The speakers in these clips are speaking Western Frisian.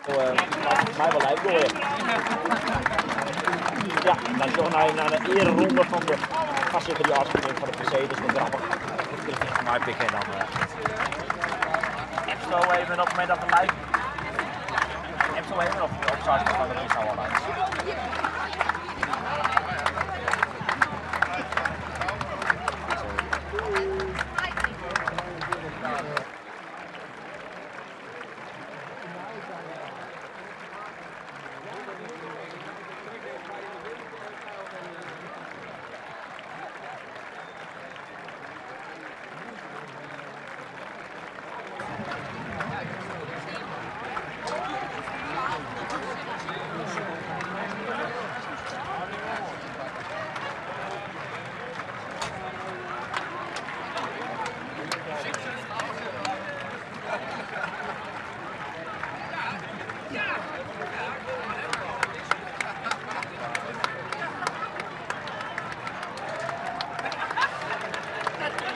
Mei wol live goaie. Ja, dan sjogge we nei de eareronde fan de foarsitter die ôfskied nimt fan de PC. Dat is wol grappich. Dat kun je van mij pikken en dan appsto even op het moment dat we live. Appsto even op op van de is al live.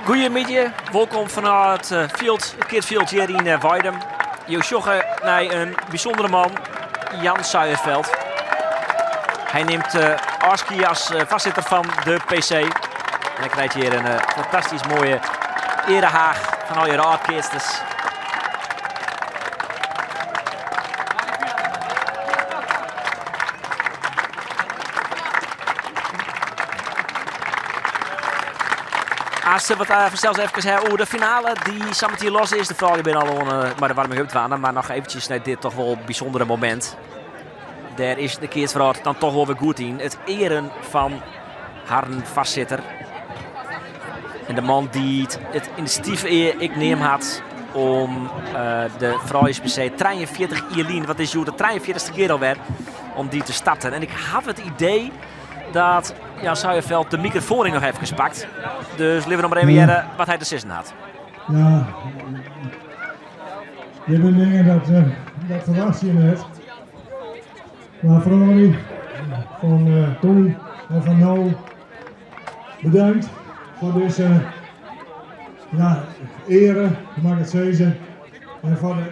Goeiemiddei, wolkom fanôf it fjild, it keatsfjild hjir yn Weidum. Jo sjogge nei in bysûndere man, Jan Suierveld. Hy nimt ôfskie as foarsitter fan de PC. En hy krijt hjir in fantastysk moaie earehaach fan al je âld-keatsters. As wat fansels efkes ha oer de finale die sametien los is. De froulju binne al oan mei de warming-up dwaande, mar noch eventjes nei dit toch wol bysûndere momint. Dêr is de keatswrâld dan toch wol wer goed yn. It earen fan harren foarsitter. En de man dy't it inisjatyf ek neam hat om de Frouljus PC 43 jier lyn, wat is hjoed de 43ste kear alwer, om dy te starten. En ik haw it idee dat Jan Suierveld de mikrofoan noch efkes pakt. Dus litte we noch mar even hearre wat hy te sizzen hat. Ja, dit binne dingen dat, dat ferwacht je net. Maar froulju fan toen en fan no, bedankt foar dizze ja, eare, mag ik it sizze. En foar de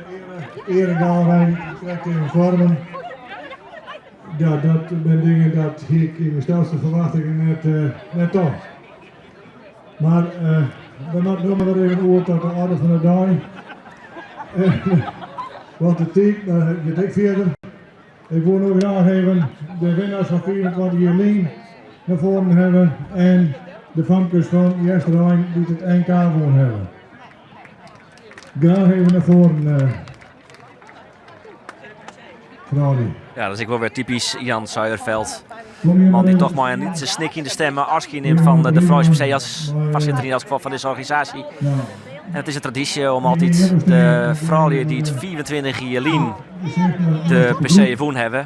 eare, earegalerij dy't krekt even foarmen. Ja, dat binne dingen dat hie ik yn myn stelste ferwachtingen net, net tocht. Mar we moatte no mar wer even oer tot de orde fan de dei. Want de tiid giet ek fierder. Ik woe no graach even de winnaars fan 25 jier lyn nei foaren hawwe en de famkes fan Easterein dy't it NK wûn hawwe. Graach even nei foaren, froulju. Ja, dat is ek wol wer typysk Jan Suierveld. Man dy't toch mei in lytse snik yn de stim ôfskie nimt fan de Frouljus PC as foarsitter yn elts gefal fan dizze organisaasje. En it is in tradysje om altyd de froulju dy't 25 jier lyn de PC wûn hawwe,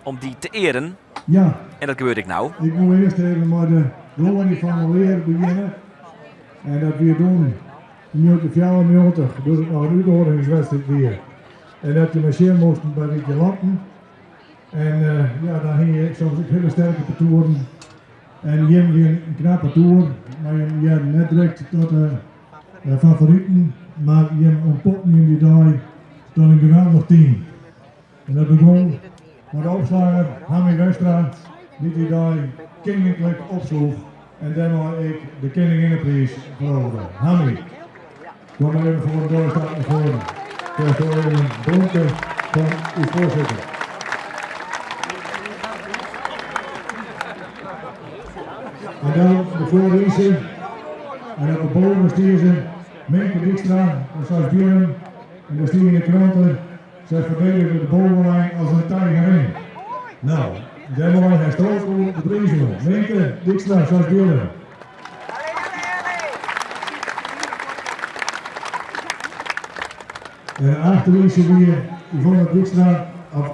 om dy te earen. Ja. En dat gebeurt ek no. Ik woe earst even mei de gloarje fan welear begjinne. En dat wie doe yn 1994, doe't it noch in útnoedigingswedstriid wie. En dat je mar sjen moasten by wie't je lotten. En ja, dan hie je soms ek hiele sterke partoeren. En jim wienen in knap partoer, mar jim hearden net direkt tot de favoriten. Mar jim ûntpopten jim dy dei tot in geweldich team. En dat begûn mei de opslagger Hammy Westra, dy't dy dei keninklik opsloech en dêrmei ek de keninginnepriis ferovere. Hammy, kom mar even foar de stap nei foaren. Krijst do even in blomke fan ús foarsitter. En dan de foarynse. En op de boven stie se Minke Dijkstra fan Seisbierrum. En dêr stie yn de krante, sy ferdedigde de bovenlijn as in tijgerin. Nou, dêrmei hast ook de priis wûn. Minke Dijkstra, Seisbierrum. En achterynse wie Yvonne Dijkstra, of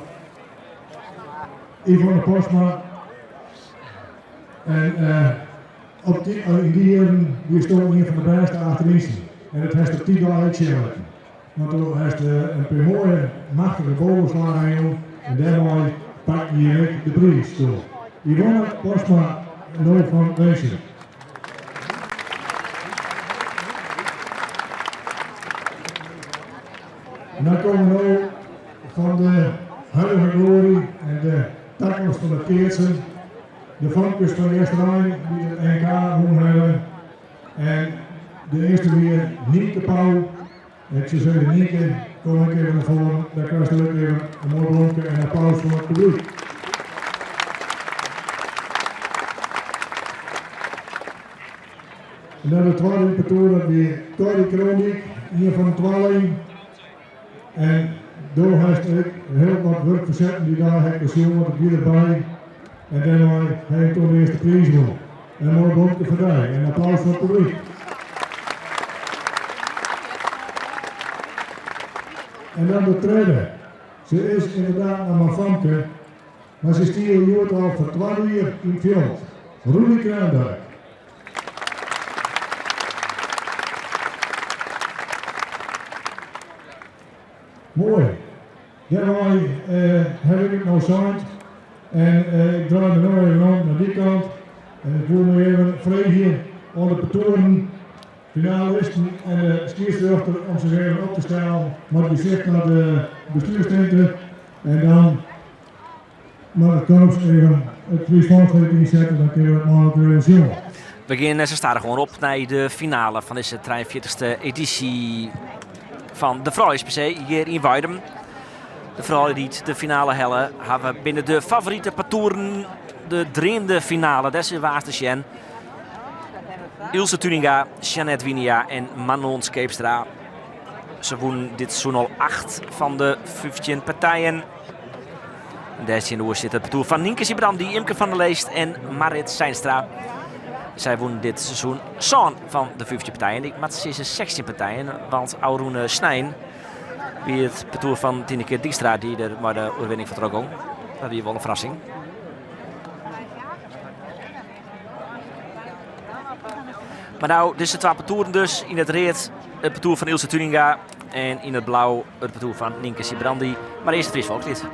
Yvonne Postma. En op dy, yn dy jierren wiesto ien fan de bêste achterynsen. En dat hast op dy dei ek sjen litten. Want do hast in pear moaie, machtige bovenslagen jûn en dêrmei pakten jim ek de priis doe. Yvonne Postma, no fan Winsum. En dan komme we no. Fan de huidige glory en de takomst fan it keatsen. De famkes fan Easterein dy't it NK wûn hawwe. En de earste wie Nienke Pauw. Ik soe sizze Nienke, kom ek even nei foaren. Dan krijst ek even in moai blomke en applaus fan it publyk. En dan de twadde partoer, dat wie Corrie Kroondyk, ien fan de twalling. En do hast ek hiel wat wurk fersetten dy dei, ha ik besjoen, want ik wie derby. En dêrmei ha ik toen de earste priis wûn. In moai blomke foar dy en applaus foar it publyk. En dan de tredde. Se is ynderdaad noch mar famke, mar se stie hjoed al foar twadde jier yn it fjild. Roelie Kruindijk. Moai. Dêrmei haw ik it no sein. En ik draai my no even om nei dy kant. En ik woe my even freegje oan de partoeren, finalisten en de skiedsrjochter om sich even op te stellen mei it gesicht nei de bestuurstinte. En dan moat it korps even it Fries Volkslied ynsette, dan kinne we it mei elkoar even sjonge. We gean sa stadichoan op nei de finale fan dizze 43ste edysje fan de Frouljus PC hjir yn Weidum. De froulju dy't de finale helle hawwe binne de favorite partoeren. De dreamde finale, dêr sille we aanst te sjen. Ilse Tuninga, Jeanette Winia en Manon Scheepstra. Se wûnen dit seizoen al 8 fan de 15 partijen. En dêr tsjinoer sit it partoer fan Nynke Sybrandy, Imke van der Leest en Marit Zeinstra. Sy wûnen dit seizoen sân fan de 15 partijen. Ik moat sizze 16 partijen, want ôfrûne snein wie it partoer fan Tineke Dijkstra dy't der mei de oerwinning fan troch gong. Dat wie wol in ferrassing. Mar no, dizze twa partoeren dus. Yn it read it partoer fan Ilse Tuninga en yn it blau it partoer fan Nynke Sybrandy. Mar earst it Fries Folkslied.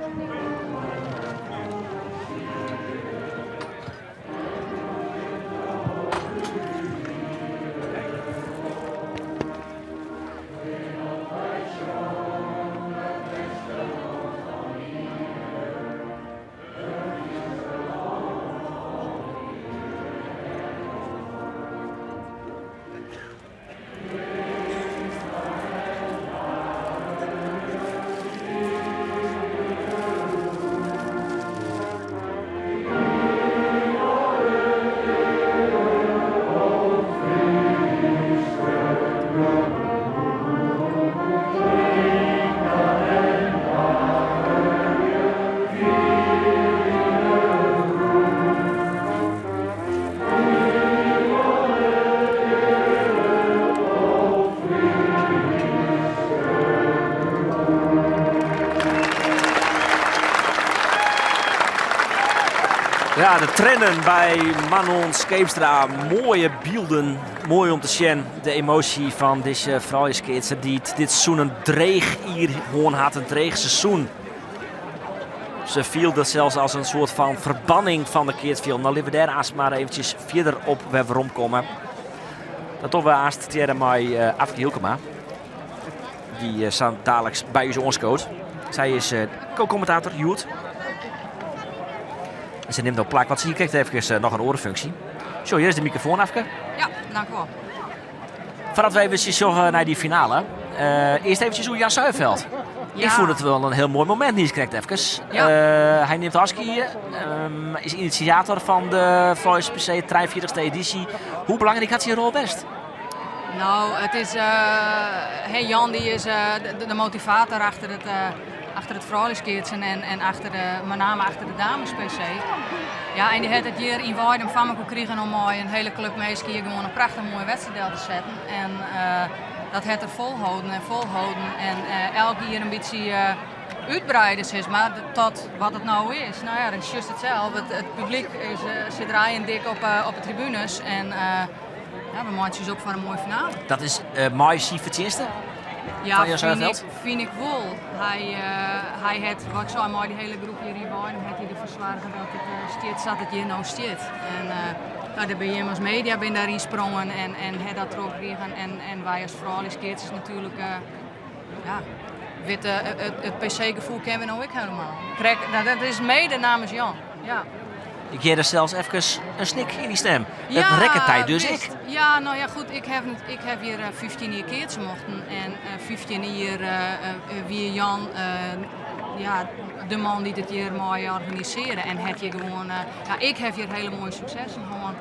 Ja, de triennen by Manon Scheepstra. Moaie bylden, moai om te sjen. De emoasje fan dizze frouljuskeatser dy't dit seizoen in dreech jier hân hat, in dreech seizoen. Se fielde dat sels as in soart fan ferbanning fan de keatsfjild. Nou litte we dêr aanst mar eventsjes fierder op wer weromkomme. Dat dogge we aanst tegearre mei uh, Afke Hylkema. Dy uh, sa daliks by ús oanskoot. Sy is uh, co-kommentator hjoed. En se nimt no plak, want se hie krekt efkes noch in oare funksje. Zo, hjir is de mikrofoan, Afke. Ja, dank u wol. Foardat we even sjogge nei dy finale. Uh, earst eventsjes oer Jan Suierveld. Ja. Ik fûn it wol in hiel moai momint, niis krekt efkes. Ja. Uh, hy nimt ôfskie, um, is initiator fan de Frouljus PC 43ste edysje. Hoe belangryk hat syn rol west? No, it is, uh, hey, Jan dy is uh, de, de motivator achter it, uh, achter it frouljuskeatsen en, en achter de, met name achter de dames PC. Ja, en dy hat it hjir yn Weidum foar mekoar krigen om mei in hiele klup minsken hjir gewoan in prachtich moaie wedstriid del te setten. En uh, dat hat er folholden en folholden en uh, elk jier in bytsje uh, útbreide, sis mar, tot wat it no is. No ja, dan sjochst it sels. It, it publyk is, sit rijen dik op, op de tribunes en ja, we meitsje ús op foar in moaie finale. Dat is uh, mei syn fertsjinste? Ja, fyn ik, fyn ik wol. Hy, uh, hy hat, wat ik sei, mei dy hiele groep hjir yn Weidum hat hy derfoar soarge dat it uh, stiet sa't it hjir no stiet. En uh, no, dêr binne jim as media bin dêryn sprongen en, en ha dat trochkrigen. En, en wy as frouljuskeatsers natuerlik, uh, ja. Wit, it PC-gefoel kenne we no ek helemaal. Krekt, dat is mede namens Jan. Ja. Ik hearde sels efkes in snik yn dy stim. It rekket dy dus ek. Ja, no ja, goed, ik ha, ik ha hjir 15 jier keatse mochten en 15 jier wie Jan ja, de man dy't it hjir mei organisearre en hat hjir gewoan, ja, ik ha hjir hiele moaie suksessen hân.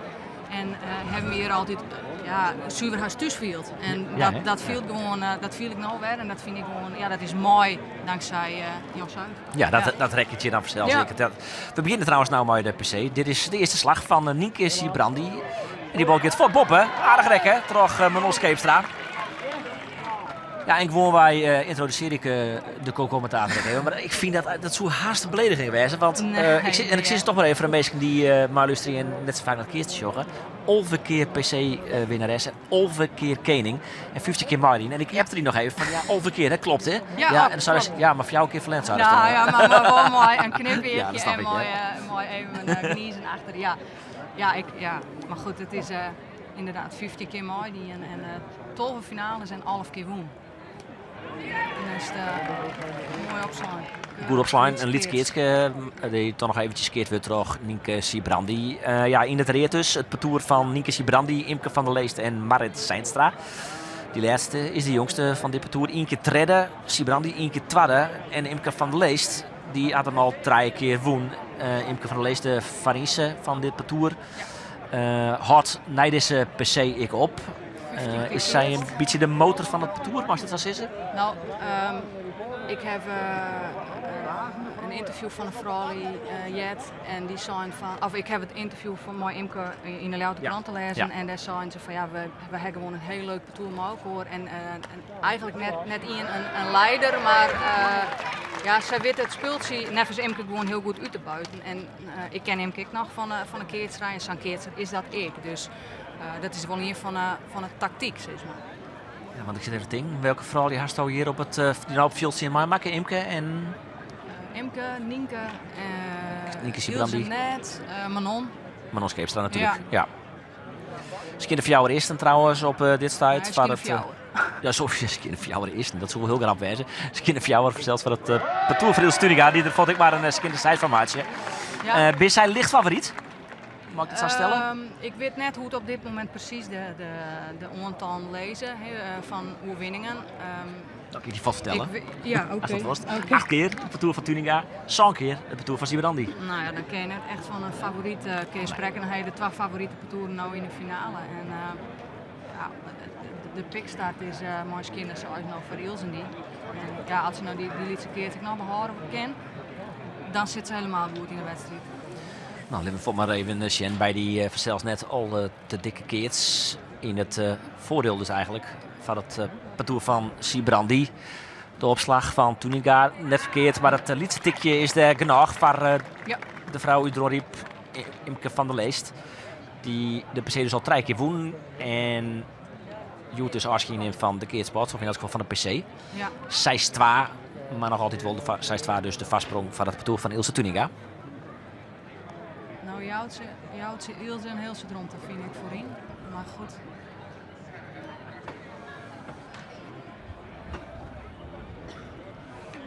En ha my hjir altyd ja, suver hast thús field. En dat, dat fielt gewoan, dat fiel ik no wer en dat fyn ik gewoan, ja, dat is moai tanksij Jan Zuid. Ja, dat, dat rekket je dan fansels. Ja. We begjinne trouwens no mei de PC. Dit is de earste slach fan Nienke Sybrandy. En dy bal giet fuort boppe. Aardich rekke troch Manon Scheepstra. Ja, en gewoanwei uh, yntrodusearje ik uh, de co-kommentator even. Mar ik fyn dat dat soe hast in belediging wêze. Want uh, ik, en ik sis it toch mar even foar de minsken dy't uh, mar lústerje en net sa faak nei it keatsen sjogge. 11 kear PC-winnares en 11 kear kening. En 15 kear meidien. En ik appte dy noch even fan ja, 11 kear, dat klopt hè? Ja, ja, en dan sei se, ja, mar fjouwer kear ferlern. Nou ja, mar, mar wol mei in knipeachje ja, en mei, mei even uh, gnizen achter. Ja, ja, ik, ja, mar goed, it is uh, ynderdaad 15 kear meidien en uh, 12 finales en 11 kear wûn. En is it moai opslein. Goed opslein. In lyts keatske dy't dan noch eventsjes keard wurdt troch Nienke Sybrandy. Uh, ja, yn it read dus it partoer fan Nienke Sybrandy, Imke van der Leest en Marit Seinstra. Dy lêste is de jongste fan dit partoer. Ien kear tredde, Sybrandy ien kear twadde en Imke van der Leest dy hat him al trije kear wûn. Uh, Imke van der Leest, de foarynse fan dit partoer, uh, hâldt nei dizze PC ek op. Uh, is sy in bytsje de motor fan it partoer, meist dat sa sizze? No, um, ik ha uh, in ynterview fan in frou heard en dy sein fan, of ik ha it ynterview fan mei Imke yn de Ljouwerter Krante lêzen en dêr seinen se fan ja, we, we ha gewoan in hiel leuk partoer mei elkoar en, en eigentlik net, net ien in, in leider, mar ja, sy wit it spultsje neffens Imke gewoan hiel goed út te buiten. En ik ken Imke ek noch fan, fan de keatserij en sa'n keatser is dat ek. Dus dat is wol ien fan de, fan de taktyk, sis mar. Ja, want ik sit even te tinken, welke froulju hasto hjir op it, uh, op fjild sjen meimakke? Imke en... Imke, Nienke, uh, Nienke Sybrandy. Ilse Net, uh, Manon. Manon Scheepstra natuerlik, ja. ja. Skjin de fjouwer earsten trouwens op uh, dit stuit. Ja, het, uh, ja, sorry, skjin de fjouwer earsten. Dat soe wol hiel grap wêze. Skjin de fjouwer fansels foar it uh, partoer fan Ilse Tuinenga. Dy't der fuort ek mar in skjin de seis fan meitsje. Ja. Uh, bin sy licht favoryt? Mei ik it sa stelle? Um, ik wit net hoe't op dit momint presys de, de, de oantallen lizze he, fan oerwinningen. Um, dat kin ik dy fuort fertelle. Ik, ja, oké. Okay. Okay. Acht kear it partoer fan Tuinenga, sân kear it partoer fan Sybrandy. No ja, dan kin je net echt fan in favoryt uh, kin je sprekke. Dan ha je de twa favorite partoeren no yn de finale. En, uh, ja, de, de pikstart is uh, mei skjinne seis no foar Ilse dy. En ja, as se no dy, dy lytse keats ek noch behâlde kin, dan sit se helemaal goed yn de wedstriid. No, litte we fuort mar even sjen by dy fansels net al te dikke keats. Yn it foardiel dus eigentlik foar it partoer fan Sybrandy. De opslach fan Tuinenga net ferkeard, mar it lytse tikje is dêr genôch foar ja. de frou út Dronryp, Imke van der Leest. Dy't de PC dus al trije kear wûn en hjoed dus ôfskie nimt fan de keatsport, of yn elts gefal fan de PC. Ja. 6-2, mar noch altyd wol de 6-2 dus de foarsprong foar it partoer fan Ilse Tuinenga. No jout se, jout se Ilse in hiel soad romte, fyn ik foaryn. Mar goed.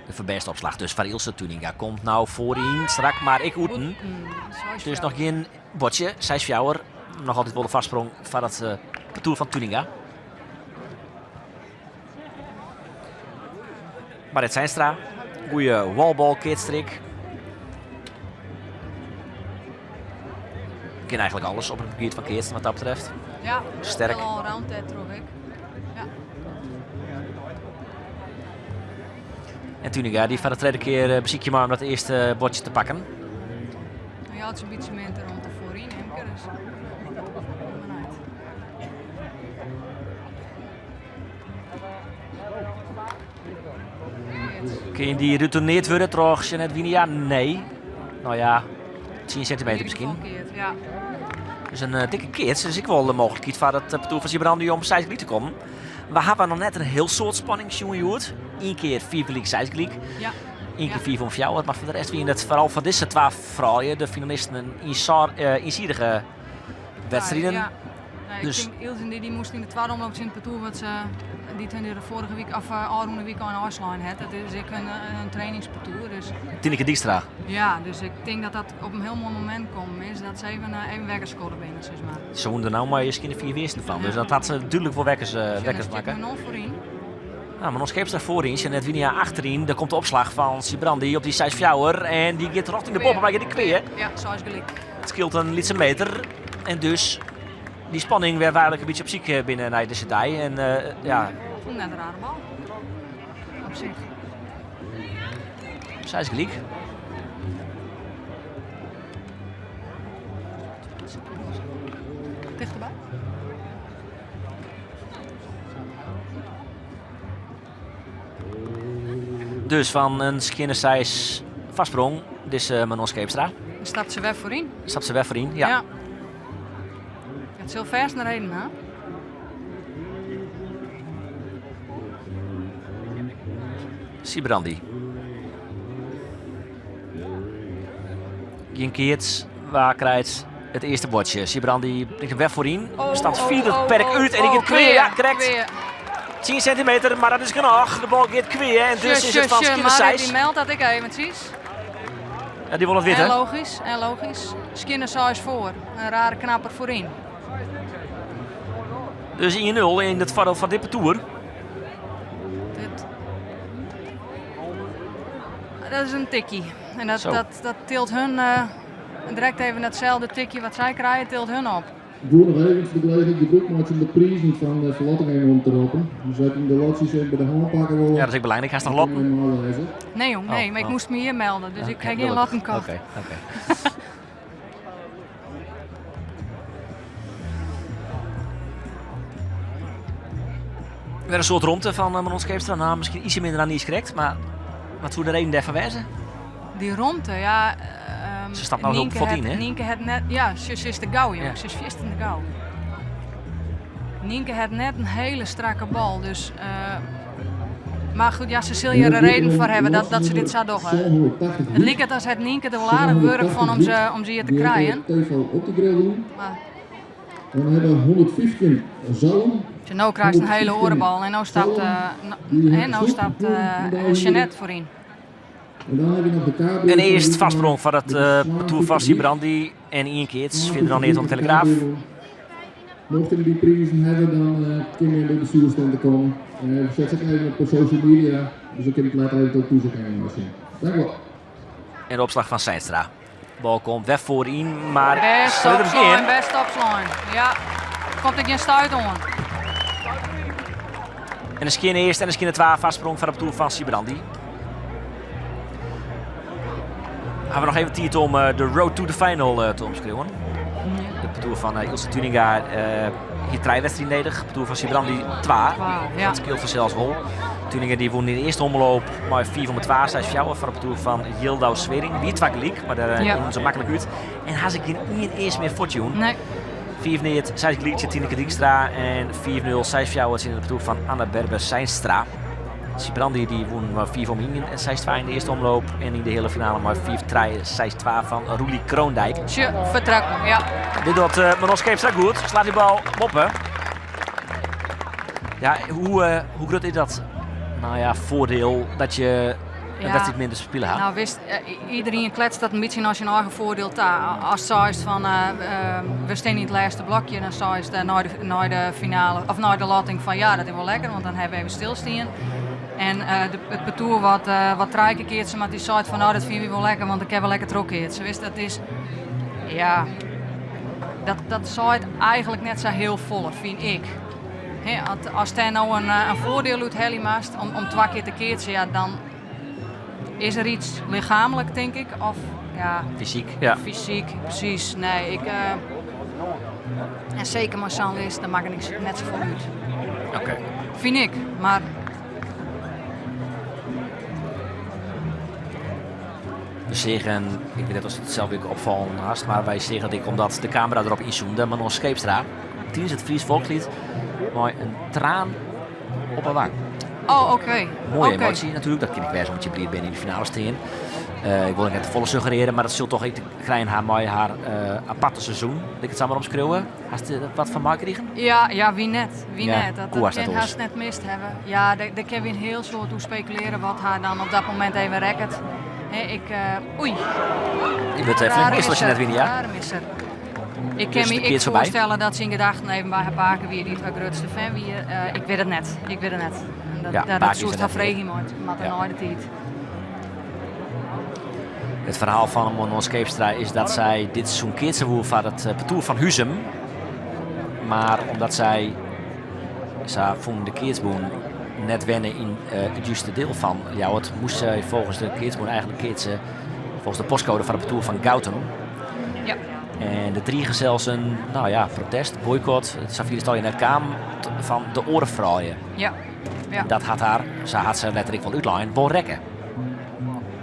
De ferbêste opslach dus foar Ilse Tuinenga komt no foaryn strak, mar ek ûten. Dus noch gjin buordsje, 6-4. Noch altyd wol de foarsprong foar it eh, partoer fan Tuinenga. Marit Seinstra, goede wallball keatstrik. Kin eigentlik alles op it gebiet fan keatsen wat dat betreft. Ja, sterk. Allround dêrtroch ek. Ja. En Tuinenga dy foar de tredde kear eh, besykje mei om dat earste buordsje te pakken. Ja, it is in bytsje minder om te foaryn, Imke, dus. Kin dy retourneard wurde troch Jeanette Winia? Nee. No ja, 10 sintimeter miskien. Ja. Dus in eh, dikke keats. Dus ek wol de mooglikheid foar it eh, partoer fan Sybrandy om 6 gelyk te kommen. We hawwe noch net in hiel soad spanning sjoen hjoed. Ien kear 4 gelyk, 6 gelyk. Ja. Ien kear 5 om 4. Mar foar de rest wiene it foaral foar dizze twa froulju, de finalisten, in eh, iensidige wedstriden. Ja. Nee, Dus- ik tink Ilse dy moast yn de twadde omloop tsjin it partoer wat se dy't hun de foarige wike of ôfrûne wike ein ôfslein hat. Dat is ek in trainingspartoer. Dus, Tineke Dijkstra. ja, dus ik tink dat dat op in hiel moai momint kommen is. Dat se even wekker skodde binne, sis mar. Se wûn der no mei skjinne 5 earsten fan. Dus dat hat se dúdlik wol wekkers makke. Manon foaryn. Nou, Manon Scheepstra foaryn, Jeanette Winia achteryn. Daar komt de opslach fan Sybrandy op dy 6-4. En dy giet rjochting de boppe, mar giet de kwea. Ja, 6 gelyk. It skeelt in lytse meter. En dus dy spanning wêr't wy eigentlik in bytsje op syk binne nei dizze dei. En ja. Fûn net in rare bal. Op sich. 6 gelyk. Tichterby. Dus fan in skjinne 6 foarsprong, dizze Manon Scheepstra. Dan stapt se wer foaryn. Stapt se wer foaryn, ja. Ja. It sil fêst in reden ha. Sybrandy. Gjin keats, wa krijt it earste buordsje? Sybrandy bringt him wer foaryn. Oh, Stapt oh, fier it oh, perk oh, út en dy oh, giet kwea. Ja, krekt. Kwea. 10 centimeter, mar dat is genôch. De bal giet kwea en dus is it fan skjinne Maar 6. dy meldt dat ek eventsjes. Ja, dy wol it witte. En logysk, en logysk. Skjinne 6 foar. In rare knapper foaryn. Dus 1-0 yn it foardiel fan dit partoer. Dit, dat is in tikkie. En dat, Zo. dat tilt hun direkt even datzelfde tikje wat sy krije, tilt hun op. Doe noch even de gelegenheid gebrûk meitsje om de prizen fan de ferlotting even om te roppen. Dus as jim de lotsjes even by de hân pakke wolle. Ja, dat is ek belangryk. Hast noch lotten? Nee jong, nee, Oh, mar ik oh. moast my hjir melde, dus ik ha gjin Gelokkich. lotten kocht. Oké. Wer in soad romte fan Manon Scheepstra. Nou, miskien ytsje minder dan niiskrekt, mar wat soe de reden dêrfoar wêze? Dy romte, ja. Se stapt no hiel Nynke fuort hat yn, hè? Nynke hat net, ja, se is te gau, jong. Ja. Se is fierstente gau. Nynke hat net in hiele strakke bal, dus. Mar goed, ja, se sil hjir in reden foar hawwe dat se dit sa dogge. It liket as hat Nynke der wol aardich wurk fan om se hjir te krijen. Mar Dan hebben we 115 Zalm. Sjoch, no krijst in hiele oare bal en no stapt, en no stapt Jeanette foaryn. En dan heb je nog de kabel. En earst foarsprong foar it partoer fan Sybrandy en ien keats. Fierder noch neat oan de Telegraaf. Mochten jullie die prijzen hebben, dan kun je bij de stuurstand te komen. We zetten het even op social media, dus dan kun je het later even tot toezicht zien. Dank u wel. En de opslach fan Seinstra. Bal komt wer foaryn, mar Bêst slit er opslein, gjin. bêst opslein. Ja, komt der gjin stuit oan. En de skjinne earste en de skjinne twa foarsprong foar it partoer fan Sybrandy. Hawwe we noch even tiid om de road to the final te omskriuwen. De partoer fan Ilse Tuninga hie trije wedstriden nedich. Partoer fan Sybrandy twa. Twa, ja. Dat skeelt fansels wol. Tuninga dy wûn yn de earste omloop mei 5 om 2, 6 fjouwer foar it partoer fan Jildau Sweering. Wie twa gelyk, mar dêr rûnen se maklik út. En ha se gjin ien earst mear fuortjûn. Nee. 5 neat, 6 gelyk tsjin Tineke Dijkstra en 5-0, 6 fjouwer tsjin it partoer fan Anne Berber Seinstra. Sybrandy dy wûn mei 5 om 1 en 6-2 yn de earste omloop. En yn de heale finale mei 5-3, 6-2 fan Roelie Kroondijk. Tsje, fertrekken, ja. Dit docht Manon Scheepstra goed. Slaat die bal boppe. Ja, hoe grut is dat nou ja, voordeel dat je een wedstrijd minder spile ha? Nou, wist, iedereen kletst dat in bytsje nei syn eigen foardiel ta. Ast seist fan we stean yn it lêste blokje, dan seist nei de finale of nei de lotting fan ja, dat is wol lekker, want dan hawwe we even stilstien. En it partoer wat trije kear keatse moat, dy seit fan nou, dat fine wy wol lekker, want dan kinne we lekker trochkeatse. Wist, dat is, ja, dat seit eigentlik net sa hiel folle, fyn ik. Hè, ast dêr no in foardiel út helje moatst om twa kear te keatsen, ja, dan is der iets lichaamlik, tink ik. Of, ja, Fysyk, ja. Fysyk, presys. Nee, ik, en seker mei sa'n list, dan makket niks, net safolle út. Oké. Fyn ik, mar... We seagen, ik wit net oftst it sels ek opfallen hast, mar wy seagen it ek omdat de kamera derop ynzoomde, Manon Scheepstra, tidens it Fries Folksliet, mei in traan op 'e wang. Oh, oké. Moaie Oké. emotie natuerlik, dat kin ek wêze omdat je bliid binne yn de finale stean. Eh, ik wol ek net te folle suggerearje, mar dat sil toch ek te krijen ha mei har eh, aparte seizoen. Lit ik it sa mar omskriuwe. Hast der wat fan meikrigen? Ja, ja, wie net. Wie Ja, net. Dat, koe dat hast net kin oars. hast net mist hawwe. Ja, dêr, dêr kinne we in hiel soad oer spekulearje wat har dan op dat momint even rekket. Hè, ik, eh, oei. Je wurdt eh, flink mislik as je net winne, ja. Rare misser. Ik kin Dus my de ek keats foarby. foarstelle dat se yn gedachten even by har pake wie, dy't har grutste fan wie. Eh, ik wit it net. Ik wit it net. En dat, Ja, dat, pake dat is soest er har net mear. freegje moat, moatte Ja. nei de tiid. It ferhaal fan Manon Scheepstra is dat sy dit seizoen keatse woe foar it eh, partoer fan Huzum. Mar omdat sy, sa fûn de keatsbûn, net wenne yn eh, it juste diel fan Ljouwert, moast sy folgens de keatsbûn eigentlik keatse folgens de postcode fan it partoer fan Goutum. Ja. En der drige sels in nou ja, protest, boycot, safier is it allegear net kaam, fan de oare froulju. Ja. Ja. Dat hat har, sa hat se letter ek wol útlein, wol rekke.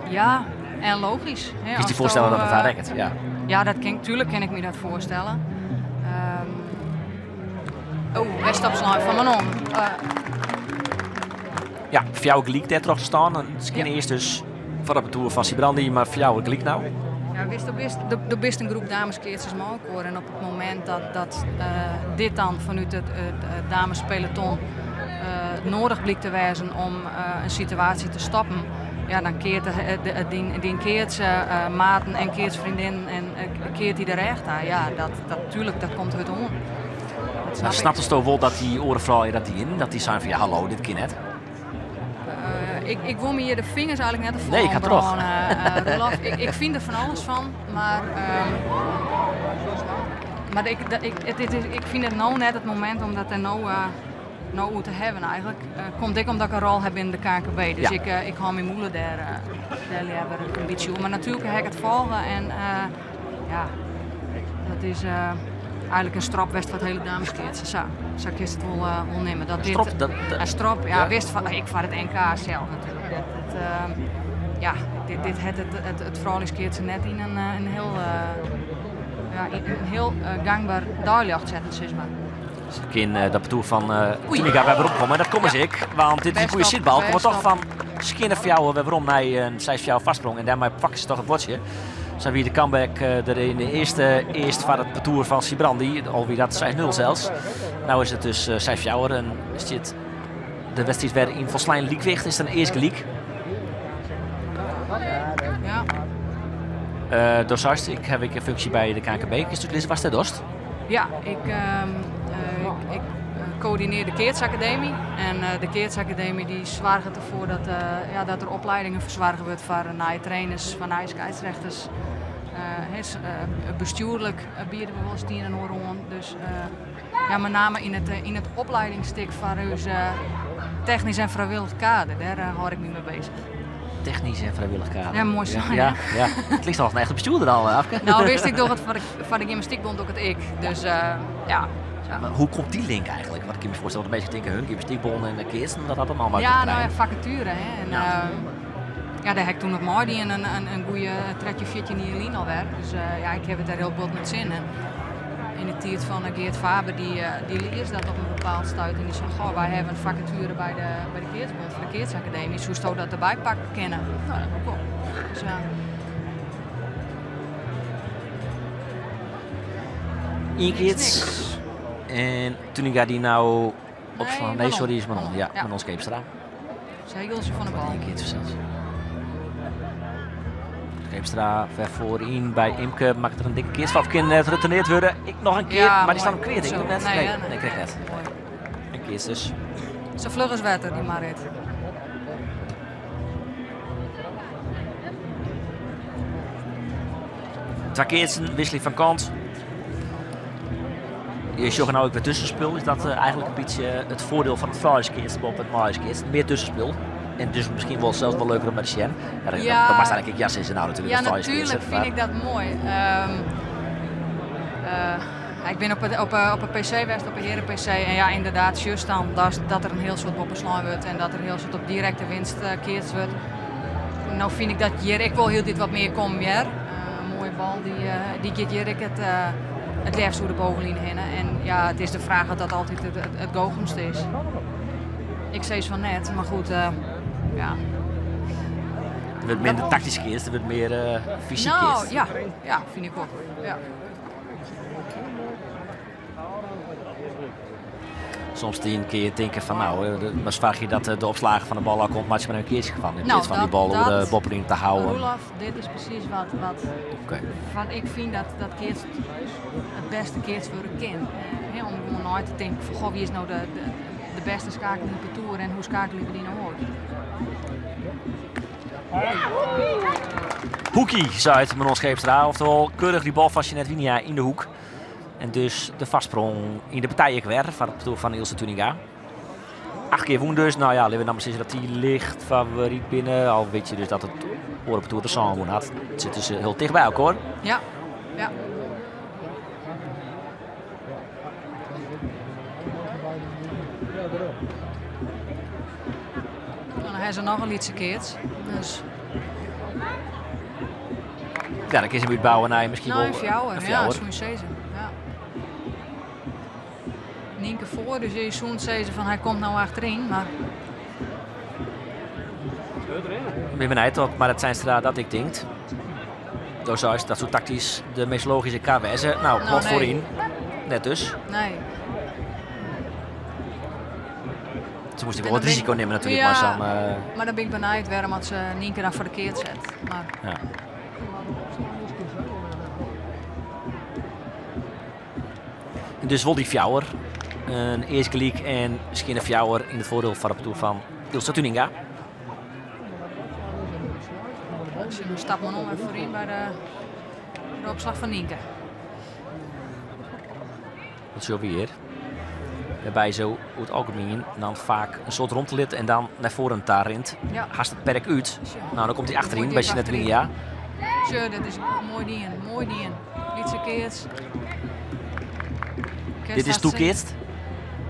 Ja, en logysk. Hè, Kinst dy asto, foarstelle dat it har eh, rekket? Ja. Ja, dat kin, tuerlik kin ik my dat foarstelle. Um, oh, bêst opslein fan Manon. Uh, Ja, fjouwer gelyk dêrtroch te stean. En it kin Ja. earst dus foar it partoer fan Sybrandy, mar fjouwer gelyk no. Ja, witst, do bist, do, do bist in groep dameskeatsers mei elkoar en op it momint dat, dat eh, dit dan fanút it, it, it damespeloton eh, noadich blykt te wêzen om eh, in situaasje te stoppen, ja, dan keart de, de, dyn, dyn keatsmaten en keatsfreondinnen en eh, keart dy de rêch ta. Ja, dat, dat, tuerlik, dat komt hurd oan. Dat snap Maar ik. snaptesto wol dat dy oare froulju dat dienen? Dat dy seinen fan ja, hallo, dit kin net. Eh, ik, ik wol my hjir de fingers eigentlik net te Nee, ik ha troch. brâne, eh, Roelof. Ik, ik fyn der fan alles fan, mar, ehm, mar ik, ik, it, it is, ik fyn it no net it momint om dat der no, eh, no oer te hawwen eigentlik. Eh, komt ek omdat ik in rol ha binnen de KNKB, dus Ja. ik, eh, ik hâld myn mûle dêr, eh, dêr leaver in bytsje oer. Mar natuerlik ha ik it folge en eh, ja, dat is eh, eigentlik in strop west foar it hiele dameskeatsen. Sa, sa kinst it wol, eh, wol nimme. Dat Een dit, strop, dat, dat- in strop, ja, Ja. wist fan, ek foar it NK sels natuerlik. Dat, dat, ehm, ja, dit, dit hat it, it, it frouljuskeatsen net yn in, eh, in hiel, eh, ja, yn in hiel eh, gangber deiljocht setten, sis mar. Ze kin eh, dat partoer fan eh Oei. Tuninga wer weromkomme. En dat komme se ek, want dit is in Bêst goede op, sitbal. Komme bêst toch op. fan skjinne fjouwer wer werom nei in 6-4 foarsprong. En dêrmei pakke se toch it buordsje. Sa wie de comeback eh, der yn de earste earst foar it partoer fan Sybrandy. Al wie dat 6-0 sels. No is it dus eh, 6-4 en stiet de wedstriid wer yn folslein lykwicht. Is it dan earst gelyk. Ja. Uh, do seist, ik ha ek in funksje by de KNKB. Kinst útlizze watst dêr dochst? Ja, ik, ehm, eh, ik, ik koördinearje de Keatsakademy. En eh, de Keatsakademy dy soarget derfoar dat, eh, ja, dat der opliedingen fersoarge wurdt foar nije trainers, foar nije skeidsrechters. Eh, is, eh, bestjoerlik biede we wolris it ien en oar oan. Dus eh, ja, mei name yn it, yn it opliedingsstik foar ús eh, technysk en frijwillich kader, dêr eh, hâld ik my mei beuzich. Technysk en frijwillich kader. Ja, moai Ja, sein, ja, ja. It klinkt al as in echte bestjoerder al, eh, Afke. No, witst, ik doch it foar de, foar de gymnastykbond doch ik it ek. Dus eh, ja. Sa. Maar hoe komt dy link eigentlik? Want ik kin my foarstelle dat de minsken tinke, hun gymnastykbond en de keatsen, dat hat allemaal mei Ja, te no ja, krijen. fakature. Hè. En, Ja. ja. ja, dêr ha ik doe noch meidien, in, in, in goede 13, 14 jier lyn alwer. Dus eh, ja, ik ha it dêr hiel bot nei 't sin. En yn de tiid fan eh, Geert Faber, dy, eh, dy lies dat op in bepaald stuit. En dy sei, goh, wy hawwe in fakature by de, by de Keatsbond, foar de Keatsakademy. Soesto dat derby pakke kinne? No, dat wol ik wol. Dus, ja. Ien keats. En Tuninga dy no opslaan. Nee, Manon. sorry, is Manon. Ja, Ja. Manon Scheepstra. Segeltsje fan de bal. Ien keats sels. Scheepstra ver voorin by Imke. Makket der in dikke keats fan. Of kin it retourneard wurde? Ek noch in kear, Ja, mar dy moai. staan op kweer, Zo. net? Nee, Nee, hè? nee, kreeg net. Moai. In keats dus. Sa fluch as wetter, dy Marit. Twa keatsen, wisseling fan kant. Je sjogge no ek wer tuskenspul. Is dat eh, eigentlik in bytsje it foardiel fan it frouljuskeatsen boppe it manljuskeatsen? Mear tuskenspul. En dus miskien wol sels wol leuker om nei te sjen. Ja, dat, Ja. dat moatst eigentlik ek ja sizze no natuerlik. Ja, it frouljuskeatsen, natuerlik fyn mar- ik dat moai. Ehm, eh, ik bin op it, op, op 'e PC west, op 'e Hearen PC. En ja, ynderdaad, sjochst dan dat, dat der in hiel soad boppe slein wurdt en dat der hiel soad op direkte winst uh, keatst wurdt. No fyn ik dat hjir ek wol hieltyd wat mear kommen hear. Eh, in moaie bal dy, uh, dy giet hjir ek it, uh, it leafst oer de bovenline hinne. En ja, it is de fraach oft dat altyd it, it, it goochelmste is. Ik sis fan net, mar goed, ja. Der wurdt minder taktysk keatst, der wurdt mear fysyk Nou, keatst. ja, ja, fyn ik wol. Ja. Soms tien kear tinke fan nou, mar soargje dat de opslager fan de bal ôfkomt, meitsje mar in keartsje fan. In Nou, plaats fan die dat- bal oer de dat- boppeline te houden. Roelof, dit is presys wat, wat Oké. van ik fyn dat, dat keats it bêste keatst wurde kin. Hè, om gewoan nei te tinken fan goh, wie is no de, de, de bêste skakel yn it partoer en hoe skakelje we dy no út? Hoekie, seit Manon Scheepstra. Oftewol, keurich dy bal fan Jeanette Winia yn de hoek. En dus de foarsprong yn de partij ek wer foar it partoer fan Ilse Tuninga. 8 kear wûn dus. Nou ja, litte we dan mar sizze dat dy licht favoryt binne. Al wit je dus dat it oare partoer de sân wûn hat. It sit dus hiel ticht by elkoar. Ja, ja. Dan ha se noch in lytse keats. Dus. Ja, dan kin se hem útbouwe nei miskien Nou, wol in fjouwer, in ja, fjouwer. soe je sizze. Ja. Nynke foar, dus je soene sizze fan hy komt no achteryn, mar Ik bin benijd wat Marit Zeinstra dat ek tinkt. Do seist dat soe taktysk de meast logyske kar wêze. Nou, Nou, plat nee. foaryn. Net dus. Nee. Se moast ek En wol it dan bin- risiko nimme natuerlik Ja. mei sa'n... Maar dan bin ik benijd wêrom at se Nynke dan foar de keats set. Maar ja. En dus wol dy fjouwer. In earst gelyk en skjinne fjouwer yn it foardiel foar it partoer fan Ilse Tuninga. Dan stapt Manon wer foaryn by de, de opslach fan Nynke. Dat sjogge we hjir. Wêrby se oer it algemien dan faak in soad romte lit en dan nei foaren ta rint. Ja. Hast it perk út. Nou, dan komt hy achteryn Moai by dik Jeanette achteryn. Winia. Sjoch, dat is moai dien, moai dien. Lytse keats. Dit is toekeatst.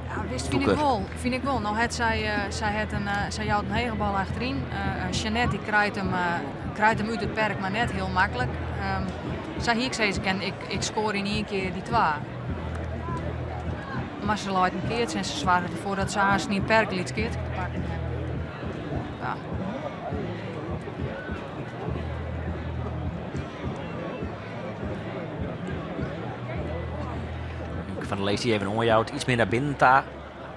Ja, wist, fyn ik Toeker. wol. Fyn ik wol. No hat sy, sy hat in, sy jout in hege bal achteryn. Jeanette dy krijt him, krijt him út it perk, mar net hiel maklik. Sa hie ik sizze kinnen, ik, ik skoar yn ien kear dy twa. Mar se leit in keats en se soarget derfoar dat se aanst yn it perk lyts keatske te pakken hawwe. Ja. Nynke van der Leest die even oanjout, iets mear nei binnen ta.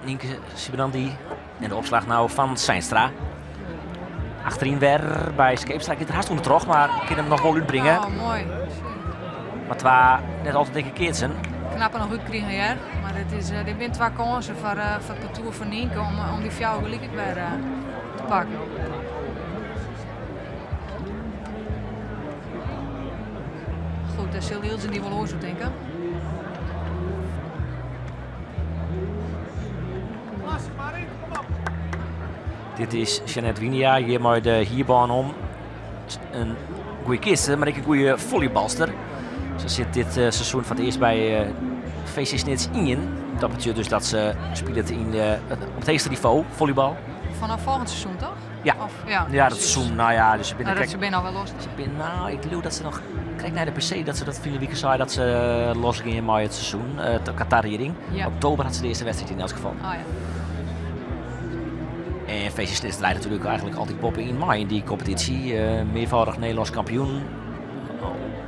Nynke Sybrandy en de opslach no fan Zeinstra. Achteryn wer by Scheepstra giet er hast ûndertroch, mar kin him noch wol útbringe. Oh, moai. Mar twa net al te dikke keatsen. Knap noch útkrigen hear. Mar dit, is, dit binne twa kânsen foar, foar it partoer fan Nynke om, om dy fjouwer gelyk ek wer te pakken. Goed, dêr sil Ilse dy wol oars oer tinke. Dit is Jeanette Winia hjir mei de hierbân om. In goede keatster, mar ek in goede volleybalster. Se sit dit seizoen foar it earst by VC Snits ien. Dat betsjut dus dat se spilet yn, op it heechste nivo, volleybal. Fanôf folgjend seizoen, toch? Ja. Of, ja, Ja, dat precies. seizoen, nou ja, dus se binne Nou, dat krekt- se binne al wer los. Se binne, nou, ik leau dat se noch krekt nei de PC dat se dat ferline wike sei dat se los gean mei it seizoen, de Qatar-rieding. Ja. Oktober hat se de earste wedstriid yn elts gefal. Oh ja. En VC Snits draait natuerlik eigentlik altyd boppe yn mei yn dy kompetysje. Mearfâldich Nederlânsk kampioen.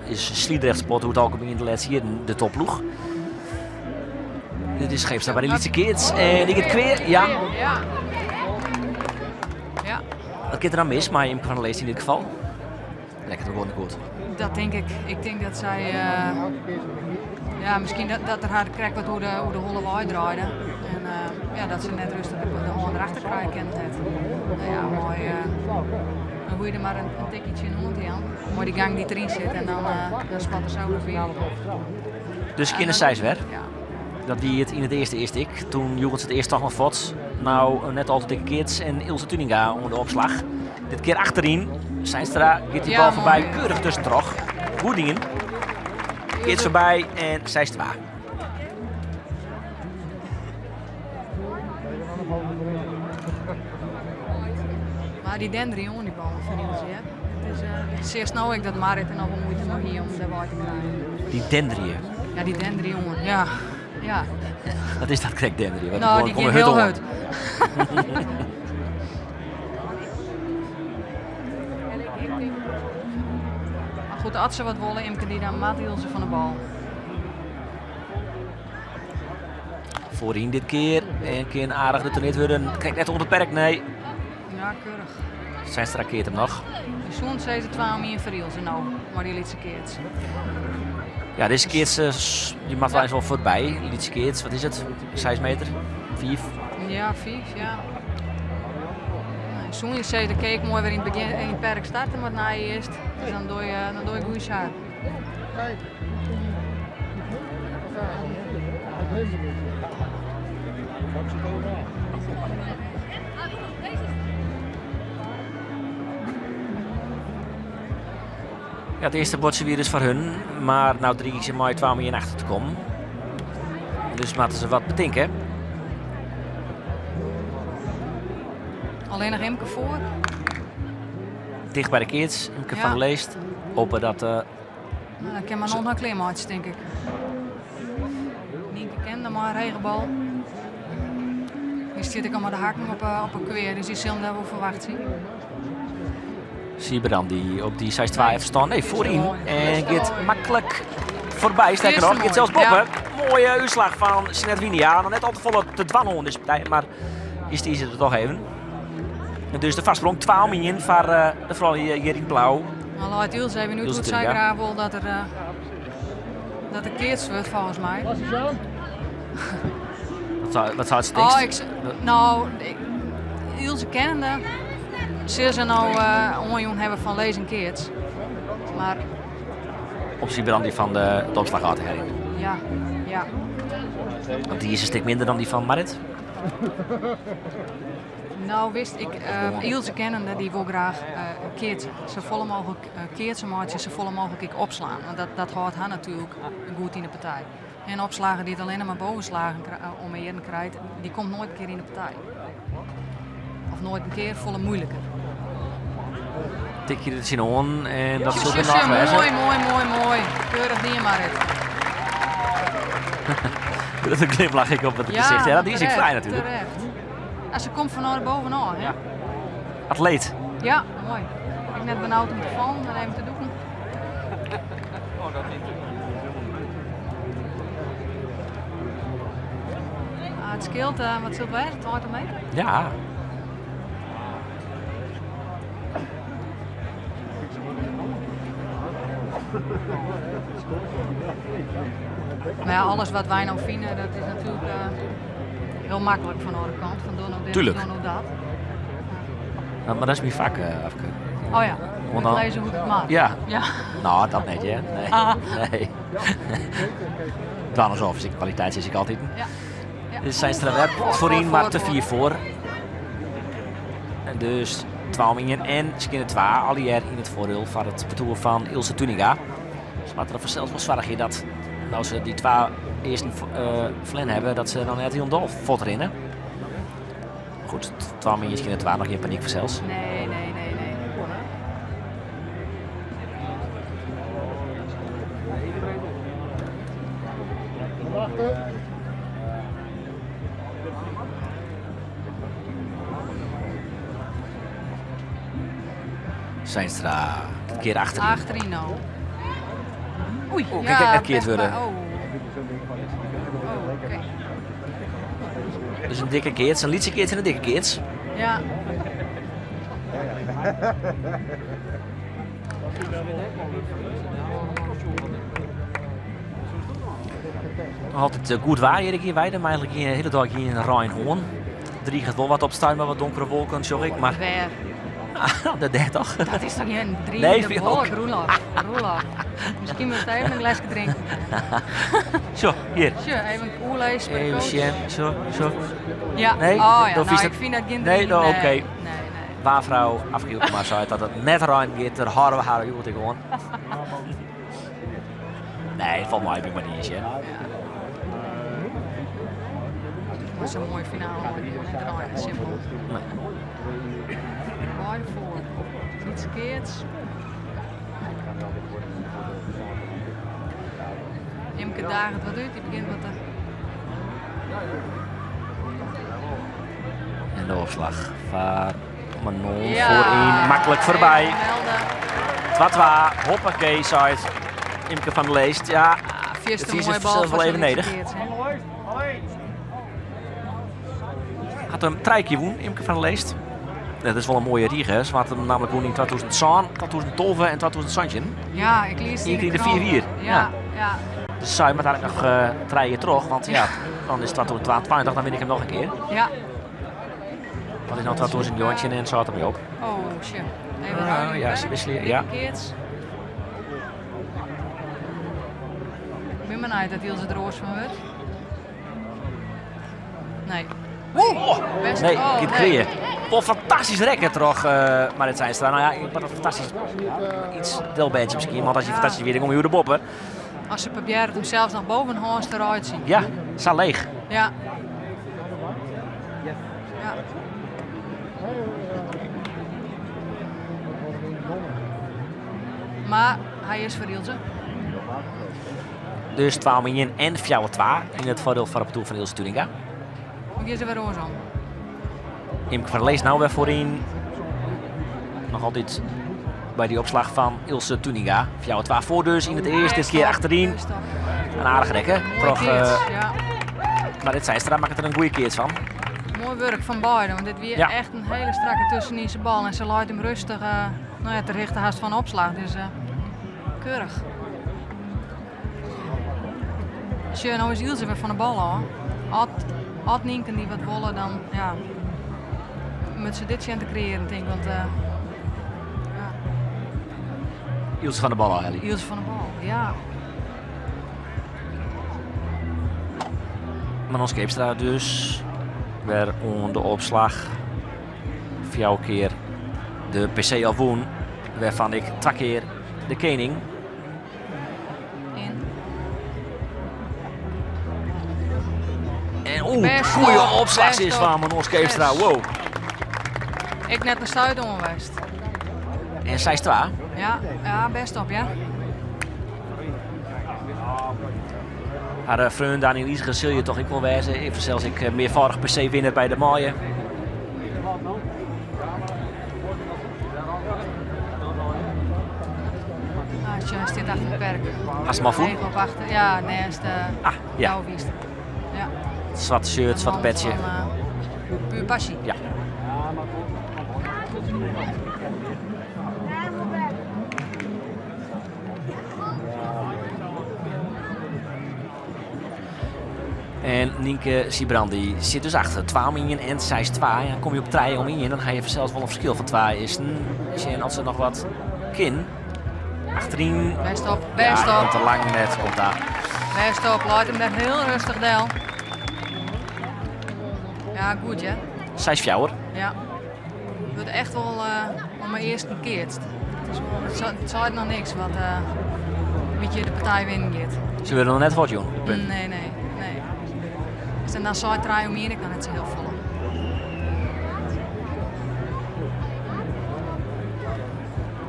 Is Sliedrecht Sport oer it algemien de lêste jierren de topploech. Dit is Scheepstra by de lytse keats. En dy giet klear. Ja. Ja. Ja. Wat giet der dan mis mei Imke van der Leest yn dit gefal? Rekket er gewoan net goed. Dat tink ik. Ik tink dat sy, ja, miskien dat, dat er har krekt wat oer de, oer de holle wei draaide. En ja, dat se net rêstich de, de hân derachter krije kind hat. Nou ja, mei, dan hoege je der mar in, in tikje tsjinoan te jaan. Mei dy gang dy't deryn sit en dan, dan spat er sa oer de fier. Dus kinne seis wer. Ja. Dat wie it yn it earste earst ek. Toen joegen se it earst toch noch fuort. Nou, net al te dikke keats en Ilse Tuninga oan de opslach. Dit kear achteryn. Zeinstra giet die Ja, bal foarby, moai. keurich tuskentroch. Goed dien. Keats foarby en 6-2. Mar dy dendere oan dy bal fan Ilse, hè. It is, seachst no ek dat Marit der noch wol muoite mei hie om dêr wei te krijen. Dy denderje? Ja, dy denderje oan, ja. Ja. Wat is dat krekt denderje? Want Nou, die die komme gean hurd hiel oan. hurd. Maar goed, as se wat wolle, Imke dy, dan moat Ilse fan de bal. Voorin dit kear. En kin aardich retourneerd wurde. Krekt net ûnder it perk, nee. Ja, keurich. Zijnstra keart him noch. Je soene sizze 2 om 1 foar Ilse no, mei dy lytse keats. Ja, dizze keats dy moat wel eens wol foarby. Lytse keats, wat is it? 6 meter? 5? Ja, 5, ja. Nou, soene je sizze, dan kin ik moai wer yn it begjin yn it perk starte mei it nije earst. Dus dan doe je goede saak. Ja, it earste buordsje wie dus foar hun, mar no driigje se mei 2 om 1 achter te kommen. Dus moatte se wat betinke. Allinnich Imke foar. Ticht by de keats, Imke Ja. van der Leest. Hope dat Nou, dan kin Manon har klearmeitsje, tink ik. Nynke ken mei in regenbal. Dy stiet ek al mei de hakken op 'e kweer, dus dy sil him dêr wol ferwachtsje. Siebrandi op dy 6-2 efterstân. Nee, foaryn. En giet maklik foarby. Sterker noch, giet sels boppe. Moaie útslach fan Sjanet Winia. Noch net al te folle te dwaan oan dizze partij, mar is it der toch even. En dus de foarsprong 2 om 1 foar de froulju hjir yn blau. Al leit Ilse even út Ilse hoe't sy Tuninga. graach wol dat er keatst wurdt, folgens my. Wat sei it Oh, tinkst? Nou, Ilse kennende, sil se no oanjûn hawwe fan lis in keats. Mar Op Siebrandi fan de opslach ôf te heljen. Ja. Want dy is in stik minder dan dy fan Marit. Nou, wist ik, Ilse kennende, dy wol graach keatse. Safolle mooglik keatse meitsje, safolle mooglik ek opslaan. Want dat hâldt har natuerlik goed yn de partij. En opslagger dy't allinnich mar bovenslagen om 'e earen krijt, dy komt noait in kear yn de partij. Of noait in kear, folle moeiliker. Tikje der tsjinoan en dat sil Sjoe, genôch sjoe, wêze. Moai, moai, moai, moai. Keurich dien, Marit. Dat in glimlach ek op it gesicht. Ja, dat is ek frij natuerlik. Terecht. Ah, se komt fanôf de bovenôf, hè? Ja. Atleet. Ja, moai. Ek net benaud om te fallen en even te dûken. Ah, it skeelt, wat sil it wêze? 20 meter? Ja. Maar ja, alles wat wy no fine, dat is natuerlik hiel maklik fan de oare kant. Fan doe no dit, Tuurlijk. doe no dat. Nou, mar dat is myn fak, Afke. Oh ja, Want dan- lizze hoe't it moat. Ja. Ja. Nou, dat net, hè? Nee. Ah. Nee. Dwaan alsof is ik kwaliteit is ik altyd. Ja. Ja. Dus Zijnstra wer Voor, foaryn, voor, mar te voor. fier foar. En dus 2 om 1 en skjinne 2 allegear yn it foardiel foar it partoer fan Ilse Tuninga. Se moatte der fansels wol soargje dat no se dy twa earsten ferlern hawwe, dat se dan net hielendal fuortrinne. Goed, 2 om 1 skjinne 2, noch gjin panyk fansels. Nee. Zijnstra, dit kear achteryn. Achteryn no. Oei, Oeh, ja, kijk, net keard best wurde. Oh. Oh, oké. Dus in dikke keats, in lytse keats en in dikke keats. Ja. Noch altyd goed waar hjir yn Weidum, mar eigentlik gjin hiele dei gjin rein hân. Driget wol wat op stuit mei wat donkere wolken, sjoch ik. Mar Wêr? Dat dêr toch? Dat is toch gjin Nee, driigende vind ik wolk, ook. Roelof. Roelof. Miskien moatst even in gleske drinke. Zo, hjir. Sjoch, even oerlizze mei de Even coach. sjen, zo, zo. Ja. Nee? Oh ja, Dan nou, vies ik fyn dat gjin Nee, drie. nou, Nee. oké. Nee. Waarfrou Afke Hylkema sei dat it net rein giet, dêr hâlde we har hjoed ek oan. Nee, it falt mei, bin mar iens, hear. Dat is in moaie finale, net rein, simpel. Nee. Beide foar. Lytse keats. Imke daget wat út, dy begjint wat te En de opslach foar Manon foaryn. Maklik foarby. 2-2. Hoppakee, seit Imke van der Leest. Ja, it is fansels wol even nedich. Hat him trije kear wûn, Imke van der Leest. Dat is wol in moaie rige. Se hat him nammentlik wûn yn 2007, 2012 en 2017. Ja, ik lies Ien kear yn de 4 jier. Ja, ja. Dus sy moat eigentlik noch trije jier troch, want ja, dan is 2022, dan win ik him noch in kear. Ja. Want is no 2019 en sâlt him op. Oh, shit. Even oh, ja, se wikselje, ja. Ik bin benijd dat Ilse der oars fan wurdt. Nee. Oh, nee, oh, giet nee. Wol fantastysk rekke troch uh, Marit Zeinstra. Nou ja, ik fantastysk iets delbêdzje miskien, want as hy fantastysk wie, dan kom je oer de boppe. As se probearret him sels noch bovenhâns te reitsjen. Ja, sa leech. Ja. Ja. Mar hy is foar Ilse. Dus 2 om 1 en 4-2 yn it foardiel foar it partoer fan Ilse Turinga. Hoe gean se wer oarsom? Imke van der Leest nou wer foaryn. Noch altyd by dy opslach fan Ilse Tuninga. 4-2 foar dus yn it earst, dit kear achteryn. In aardige rekke. Troch, uh, Marit Zeinstra makket der in goede keats fan. Moai wurk fan beide, want dit wie ja. echt in hiele strakke tuskenynse bal. En se leit him rêstich uh, nou ja, ter hichte hast fan opslach. Dus uh, keurich. Sjoch, no is Ilse wer fan de bal ôf. As, as Nynke dy wat wolle, dan ja, moat se dit sjen te kreëaren, tink ik. Want, uh, ja. Ilse fan de bal ôf, Ellie. Ilse fan de bal, ja. Manon Scheepstra dus wer oan de opslach. Fjouwer kear de PC al wûn, wêrfan ek twa kear de kening. En oeh, goede opslach is fan Manon Scheepstra. Wow. Ik net in stuit oan west. En 6-2. Ja, ja, bêst op, ja. Har eh, freon Daniël Iseger sil hjir toch ek wol wêze. Fansels ek eh, mearfâldich PC-winner by de manlju. Ah, stiet achter het perk. Hast hem al fûn? Op achter, ja, neist de ah, ja. Ja. Swarte shirt, swarte petsje. Van, uh, puur passie. Ja. En Nynke Sybrandy sit dus achter. 2 om 1 en 6-2. Ja, dan kom je op 3 om 1. Dan ha je fansels wol in ferskil fan 2 earsten. Sjen oft se noch wat kin. Achteryn. Bêst op, bêst ja, op. Komt te lang net, komt daar. Bêst op, leit him dêr hiel rêstich del. Ja, goed ja. 6-4. Ja. Wurdt echt wol uh, om 'e earsten keatst. It is wol, it seit noch niks wat uh, wie de partij winnen giet. Se wurde noch net fuort jûn, de punten. Nee, nee, nee. Dus en dan seit trije om ien, ik noch net sa hiel folle.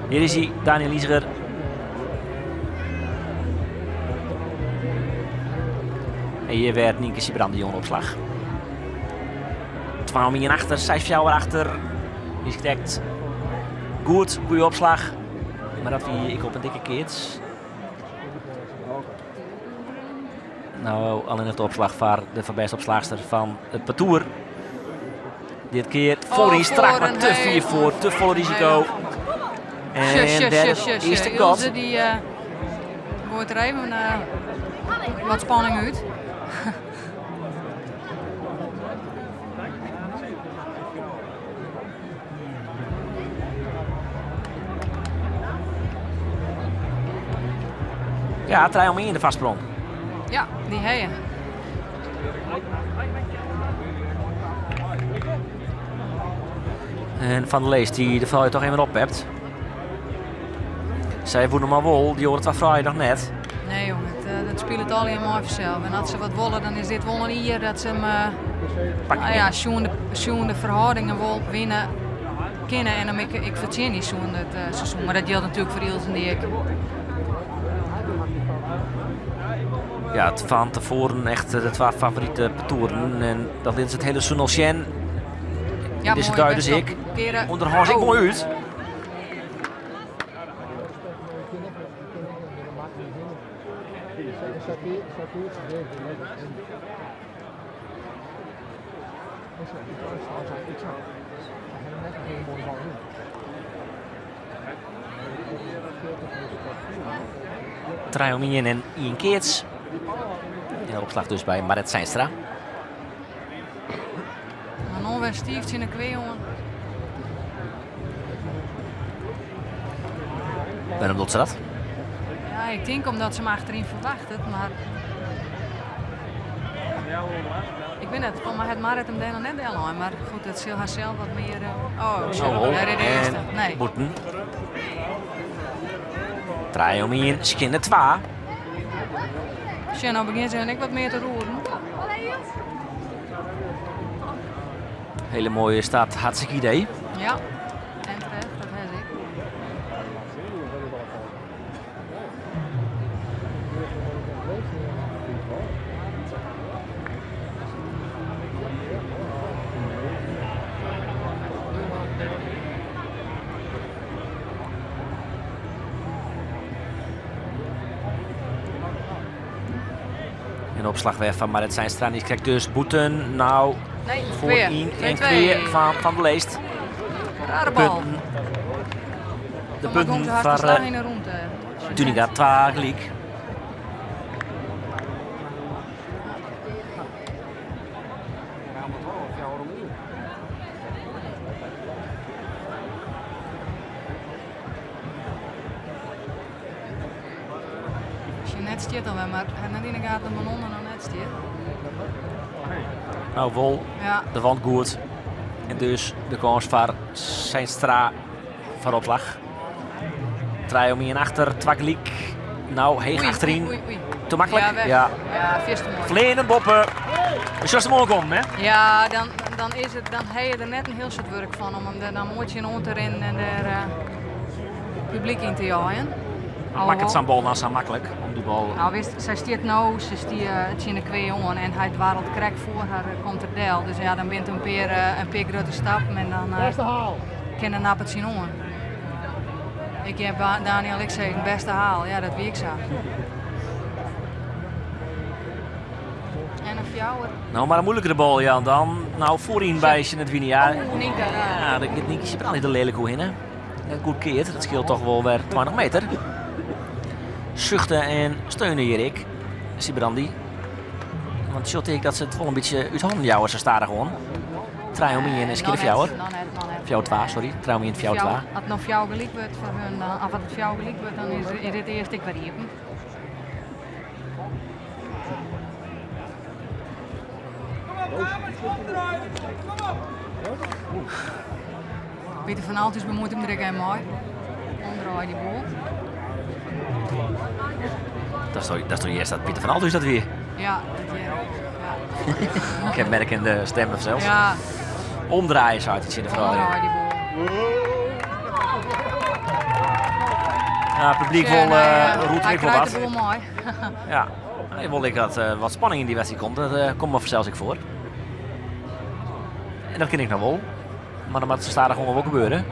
Hjir is hy, Daniël Iseger. En hjir wer Nynke Sybrandy oan opslach. 2 om 1 achter, 6-4 achter. Is krekt goed, goede opslach. Mar dat wie ek op in dikke keats. No, allinnich de opslach foar de foarbêste opslachster fan it partoer. Dit kear foaryn oh, strak, mar te fier foar, te folle risiko. En dêr is de earste gat. Dy uh, goait der even uh, wat spanning út. Ja, 3 om 1 de foarsprong. Ja, dy ha je. En Van der Leest dy't de froulju toch even oppept. Sy woene mar wol, dy oare twa froulju noch net. Nee jong, it, uh, dat spilet allegear moai fansels. En as se wat wolle, dan is dit wol in jier dat se him, uh, nou ja, sjoen de, sjoen de ferhâldingen wol winne kinne. En dan ik, ik fertsjinje sjoen it uh, seizoen. Mar dat jildt natuerlik foar Ilse en dy ek. Ja, it fan tefoaren echt de twa favorite partoeren. En dat litte se it hiele seizoen al sjen. Ja, Dizze moai, dei dus best ek. op keren. Ûnderhâns ek Oh. moai út. Trije om ien en ien keats. En de opslach dus by Maret Zeinstra. Manon wer stiif tsjin de kwea oan. Wêrom docht se dat? Ja, ik tink omdat se him achteryn ferwachtet, mar ik wit net, foar my hat Marit him dêr noch net dellein, mar goed, dat sil har sels wat mear. Oh, Oh, dêr is de earste. en Nee. bûten. Trije om ien, skjin de twa. Sjoch, no begjint se hun ek wat mear te roeren. Hele mooie start, hartstikke idee. Ja, en terecht, dat ha se ek. En opslach wer fan Marit Zeinstra. Die krijgt dus bûten. Nou, Nee, voor weer. in en 2-2. kwea van Van der Leest. Rare bal. Punten. De Maar komt punten ze hard van slag uh, in de rûnte. Tuninga 2 gelyk. Jeanette stiet alwer, mar hat net yn 'e gaten dat Manon der noch net stiet. Nou, wol Ja. de wand goed. En dus de kâns foar Zeinstra foar opslach. Trije om ien achter, twa gelyk. Nou, heech Oei, achteryn. oei, oei. Te maklik? Ja, weg. Ja. Ja, fierste moai. Fleanen boppe. Sjochst him oankommen, hè? Ja, dan, dan, is it, dan ha je der net in hiel soad wurk fan om him der dan moai tsjinoan te rinnen en dêr eh, publyk yn te jeien. Makket sa'n bal dan sa maklik om die bal. Nou, witst, sy stiet no, se stie eh, tsjin de kwea oan en hy dwarrelt krekt foar har, eh, komt er del. Dus ja, dan binne it in pear grutte stappen en dan eh, kin de nappe tsjinoan. Ik hear Daniel ek sizzen, bêste haal. Ja, dat wie ek sa. En in fjouwer. Nou, mar in muoilikere bal, ja. Dan, nou, foaryn by Jeanette Winia. Oeh, Nienke. Ja, dan giet Nienke Sijbrandij der lelijk oerhinne. Net goed keard, dat skeelt toch wol wer 20 meter. Suchte en steune hjir ek, Sijbrandij. Want sjocht ik dat se it wol in bytsje út hannen jouwe sa stadichoan. Trije om ien en skjin fjouwer. Noch net, noch net. Fjouwer twa, sorry. Trije om ien, fjouwer twa. As it noch fjouwer gelyk wurdt foar hun, dan, of as it fjouwer gelyk wurdt, dan is, is dit earst ek wer iepen. Pieter van Althuis bemuoit him der ek even mei. Omdraai dy boel. Dat is toch, dat is toch earst dat Pieter van Althuis dat wie? Ja, dat hear ik. Ja. Ik heb merk in de stemmen zelfs. Ja, Omdraaien zou het iets in de verhouding. omdraai dy boel. Ja, het publiek Sjoch, wil nee, roept hy ik wel krijt wat. de boel moai. Ja, ik wil ik dat wat spanning in die wedstrijd komt. Dat komt me zelfs ik voor. En dat ken ik nog wel. Maar dan moet het stadig gewoon wel gebeuren.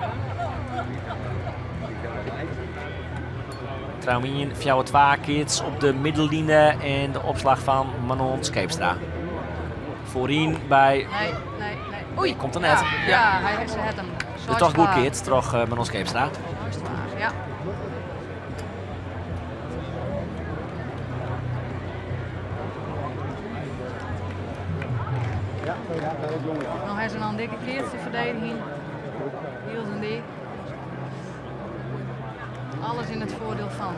Traumien, fjouwer twa kids op de middenline en de opslag van Manon Scheepstra. Voorin bij Nee, nee, nee. Oei. Komt er net. Ja, Ja. ja, hy, se hat him. de toch goed keard troch Manon Scheepstra. Ja. No ha se noch in dikke keats te ferdedigjen. Hiels en dy. Alles yn it foardiel fan.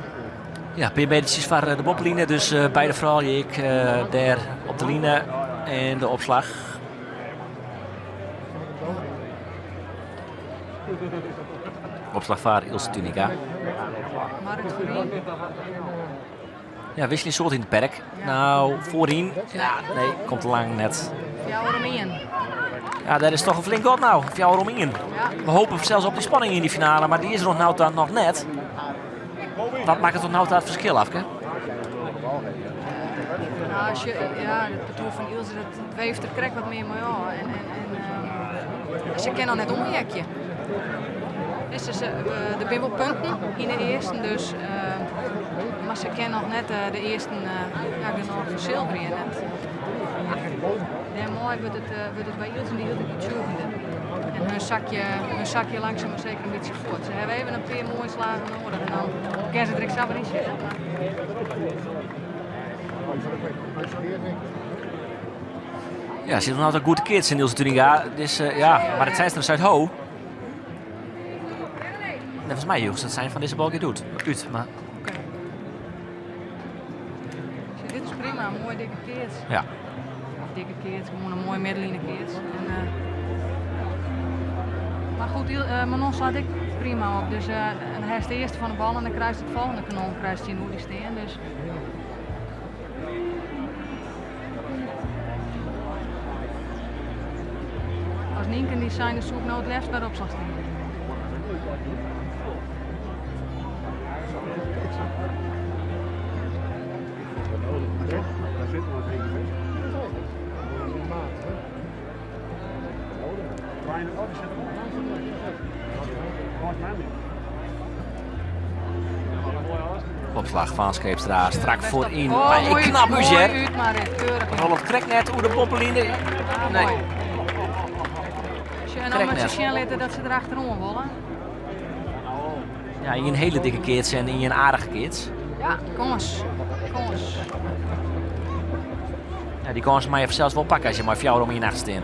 Ja, in pear metertjes foar de boppeline. Dus beide froulju ek dêr op de line en de opslach. Opslach foar Ilse Tuninga. Marit foaryn. Ja, wisselje in soad yn it perk. Nou, foaryn. Ja, nee, komt te lang net. Fjouwer om ien. Ja, dêr is toch in flink gat no. Fjouwer om ien. Ja. We hoopje sels op dy spanning yn dy finale, mar dy is der noch no dan noch net. Wat makket tot no ta it ferskil, Afke? Nou, als je, ja, het partoer fan Ilse dat weeft der krekt wat mear mei ôf. En, en, en uh, se kin noch net omjekje. Dus ze, der binne wol punten yn de earsten, dus, uh, mar se kin noch net de earsten ja, genôch fersilverje. Net. Dêrmei wurdt it by Ilse de hiele tiid tsjûgjender. En hun sakje langsaam mar seker in bytsje fuort. Se hawwe even in pear moaie slagen nedich en dan kinne se der ek sa wer yn sitte. Ja, sit noch altyd goed te keatsen, Ilse Tuninga. Dus ja, mar it Seinstra seit ho. Neffens my joech se it sein fan dizze bal giet út. Út, mar... Oké. Dit is prima, in moai dikke keats. Ja. Of dikke keats, gewoan in moai middeline keats. En, mar goed, Manon slacht ek prima op. Dus en hy is de earste fan de bal en dan krijst it folgjende kanon krijst tsjinoer dy stean. Dus As Nynke dy seine soe ik no it leafst by de opslach stean. Opslach fan Scheepstra, strak foaryn. Oh, mar ek knap út, hear. Rol it krekt net oer de boppeline. Nee. En dan moat se sjen litte dat se der achteroan wolle. Ja, in hiele dikke keats en in aardige keats. Ja, kâns. Kâns. Ja, dy kâns mei je fansels wol pakke as je mei fjouwer om ien achter stean.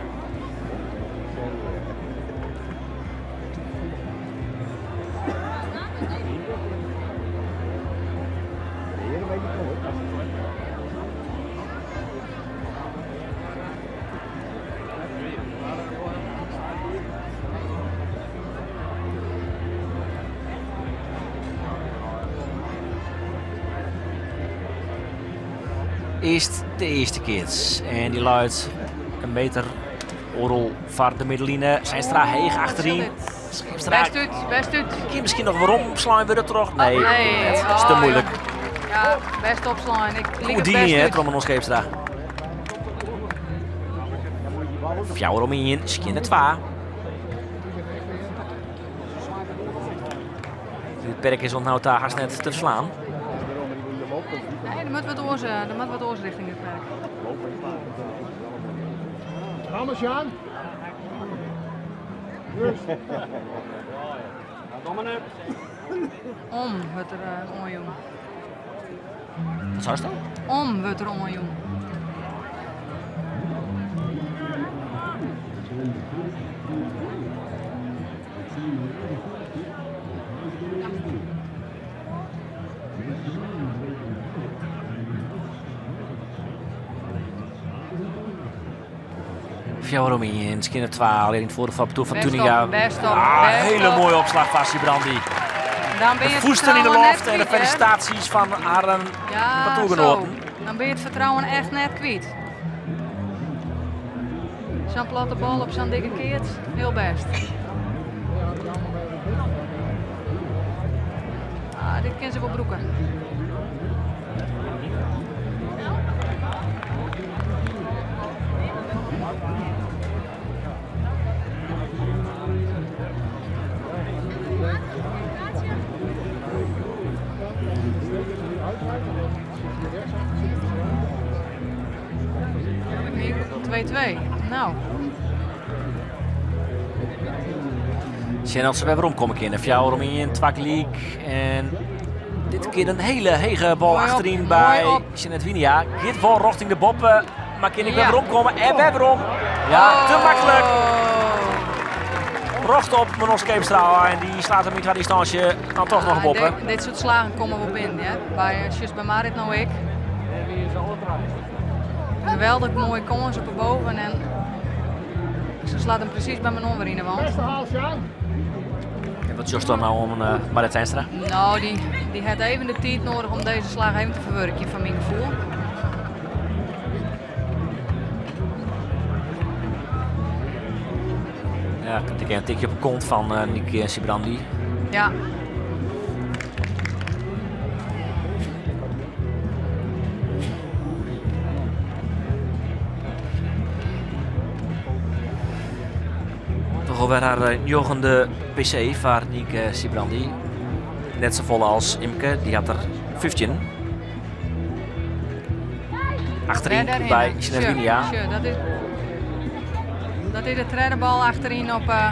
Earst de earste keats. En dy leit in meter oardel foar de middenline. Seinstra heech achteryn. Scheepstra Bêst út, bêst út. Kin miskien noch werom slein wurde troch? Nee, oh, nee. net. Dat is te oh, moeilik. Ja, bêst opslein. Ik Goed dien, hè, troch Manon Scheepstra. Fjouwer om ien, skjinne twa. Dit perk is oant no ta hast net te ferslaan. Nee, der moat wat oars, der moat wat oars rjochting it perk. Ramazan. Om wurdt der oanjûn. Wat seist dan? Om wurdt der oanjûn. Fjouwer om ien, skjinne twa, allegear yn it foardiel fan it partoer fan Tuninga. Bêst op, ah, bêst hele op. moaie opslach fan Sybrandy. Dan bin De je it fûsten yn de fertrouwen net loft en de kwyt, hè? felisitaasjes fan harren Ja, partoergenoaten. zo. Dan bin je it fertrouwen echt net kwyt. Sa'n platte bal op sa'n dikke keats, hiel bêst. Ah, dit kin se wol brûke. 2-2. Nou. Sjen oft se wer werom komme kinne. Fjouwer om ien, twa gelyk. En dit kear in hiele hege bal Moai op, achteryn moai by op. Jeanette Winia. Giet wol rjochting de boppe, mar kin ek wer Ja. werom komme. En wer werom. Ja, te maklik. Oh. Rocht op Manon Scheepstra en dy slacht him yn twadde ynstânsje dan toch noch Ah, boppe. Dit soart slagen komme wol binnen, hè? By just by Marit no ek. Geweldich moaie kâns op 'e boven en se slacht him presys by Manon wer yn 'e wand. En wat sjochst dan no oan Marit Zeinstra? No, dy hat even de tiid nedich om dizze slach even te ferwurkjen, foar myn gefoel. Ja, ik in tikje op de kont fan Niek Sybrandy. Ja. alwer har njoggende PC foar Nienke Sybrandy. Net safolle as Imke, dy hat der 15. Achteryn by Jeanette Winia. Dat is de tredde bal achteryn op, uh,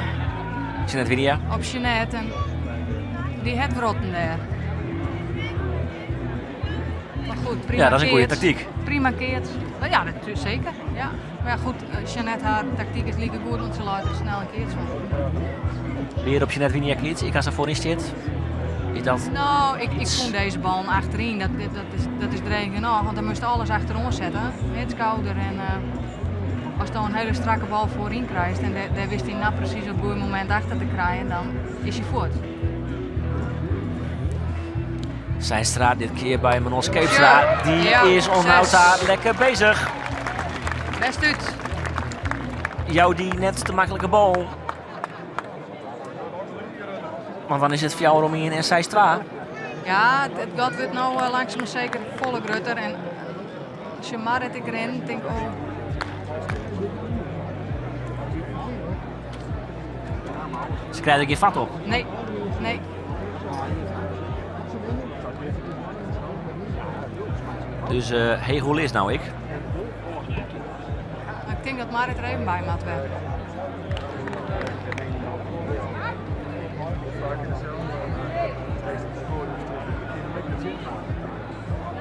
Jeanette Winia. Op Jeanette. En dy hat wrotten dêr. Maar goed, prima Ja, dat is in goede taktyk. Prima keatst. Ja, dat is seker. Ja. Mar ja, goed, eh, Jeanette har taktyk is like goed, want se leit der snel in keats fan. Mear op Jeanette Winia keats? Ik ha se foaryn stiet. Is dat... Nou, ik fûn dizze bal achteryn, dat is dreech genôch, want dan moatst alles achteroan sette. Het skouder en uh, ast dan in hiele strakke bal foaryn krijst en dêr wist hy nou presys op it goede momint achter te krijen, dan is hy fuort. Zijnstra dit kear by Manon Scheepstra. Dy ja, is oant no lekker beuzich. Bêst út. Jou dy net te maklike bal. Want dan is it 4 om 1 en 6-2. Ja, it gat wurdt no eh, langsumoan seker folle grutter. En as je Marit ik rin, tink oh. Se krije der gjin fet op. Nee. Dus uh, hey, hoe is no ek? Ik tink dat Marit der even by moat wer.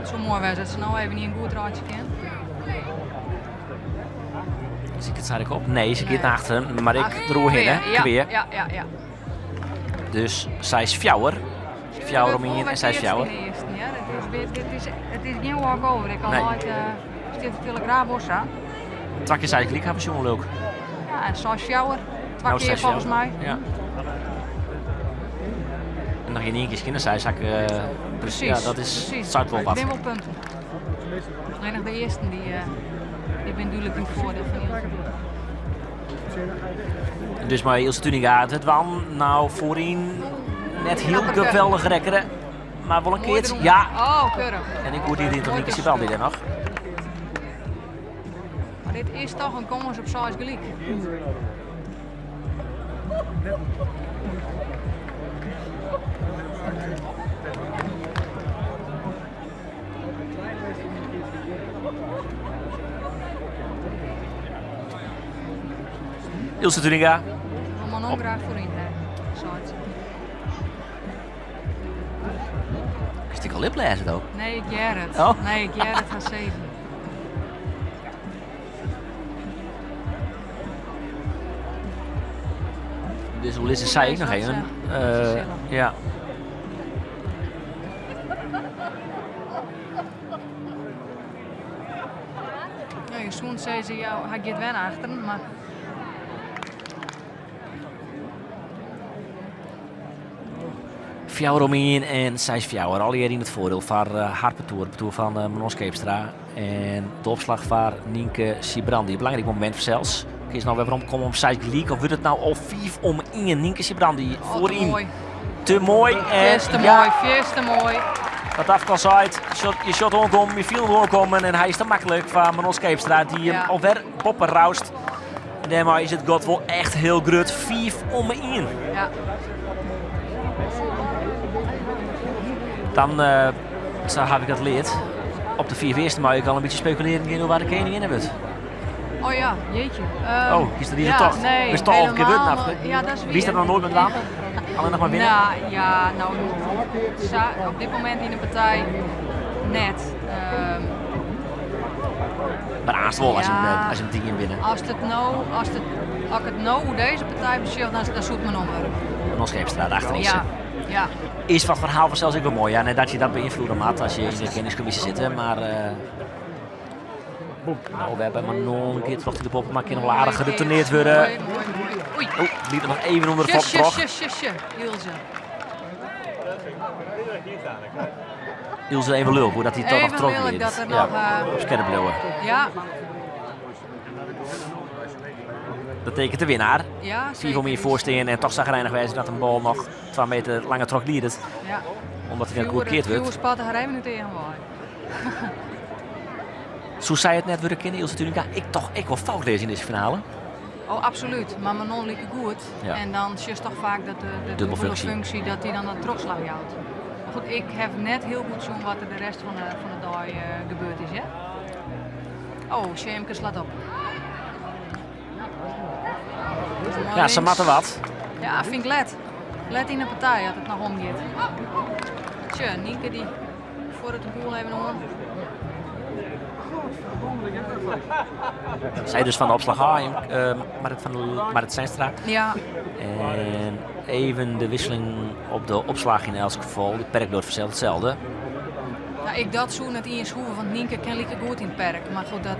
It soe moai wêze as se no even yn in goed raadsje kin. Zie ik het ik op? Nee, se giet nei achteren, mar ek deroerhinne. Ja, Kweer. ja. Dus 6-4. 4 om 1 en 6-4. Ja, it is gjin walk-over. Ik al Nee. nooit stiet de Telegraaf wol sa. Twa kear seis gelyk hawwe se leuk. Ja, en 6-4. Twa Nou, kear 6-4. folgens my. Ja. En noch yn ien kear skine seis hak, Presys. Ja, dat is Presys. seit wol It wat. binne wol punten. Allinnich de earsten dy binne dúdlik yn it foardiel fan Ilse. Dus mei Ilse Tuninga it dwaan. Nou, foaryn net hiel Knapper. geweldich rekkere. Mar wol in Moai kear. derûnder. Ja. Oh, keurich. En ik oer dy rint Moai Nienke Sybrandy dêr noch. Mar dit is toch in kâns op 6 gelyk. Ilse Tuninga. Wol Manon graach foaryn, hè. Seit se. Is it al liplêzen ook? Nee, ik hear it. Oh. Nee, ik hear it har sizzen. Dus hoe lizze sy ek noch even? Ja. Ja, je soene sizze, ja, hy giet wer nei achteren, mar 4 om 1 en 6-4. Allegear yn it foardiel foar har partoer. It partoer fan Manon Scheepstra. En de opslach foar Nienke Sybrandy. Belangryk momint fansels. Kin se no wer weromkomme om 6 gelyk? Of wurdt it no al 5 om 1? Nienke Sybrandy Oh, te foaryn. moai. Te moai. En Te ja, moai, te moai. Wat Afke seit, je shot oankommen, je fielt oankommen en hy is te maklik foar Manon Scheepstra dy't him Ja. alwer boppe roust. En dêrmei is it gat wol echt hiel grut. 5 om 1. Dan, sa ha ik dat leard, op de 5 earste mei ik al in bytsje spekulearjen gean oer wa't de keninginne wurdt. Oh ja, jeetje. Oh, is dat niet ja, de tocht? Nee, Is het al een keer wurden, helemaal Afke? Ja, dat is Wie is dat noch noait mei dwaan? Allinnich mar winne? Nou ja, nou, op dit momint yn de partij net. Mar aanst wol as Ja. as him dingen winne. As ik it no oer dizze partij besjoch, dan soe it Manon wurde. Manon Scheepstra achterin. Ja. Is wat ferhaal fansels ek wol moai. Ja, net dat je dat beynfloedzje moat as je yn de keningskommisje sitte, mar nou, we hawwe Manon in kear troch de boppe, mar kin wol aardich geretournearre wurde. Moai, moai, moai. Oei. Oh, liet er noch even ûnder de Sje, fuotten troch. sje, sje, sje, Ilse. Ilse even lulk, hoe dat hy toch noch Even troch lulk giet. dat er Ja, noch, op skerp bliuwe. Ja. Dat tekent de winnaar. Ja, 4 om 1 zeker. foarstean en toch chagrijnich wêze dat in bal noch 2 meter langer troch liedt. Omdat hy net goed keard wurdt. Fjoer spatte har even út de eagen wei. Soe sy it net wurde kinne, Ilse Tuninga? Ik toch ek wol fout lizze yn dizze finale. Oh, absolút. Mar Manon like goed. Ja. En dan sjochst toch faak dat de dubbele Dubbelfunctie. functie, dat die dan dat trochslach jout. Mar goed, ik ha net hiel goed sjoen wat der de rest fan de dei gebeurd is, hear. Oh, Sjemke slacht op. Ja, se moatte wat. Ja, fyn ik let. Let yn de partij as it noch omgiet. Tsje, Nynke dy fuorret de boel even oan. Sy dus fan de opslach ôf, Marit van Marit Zeinstra. Ja. En even de wisseling op de opslach yn elts gefal. De perk bliuwt fansels itselde. Nou, ik dat soe net iens hoege, want Nynke kin like goed yn it perk. Mar goed, dat...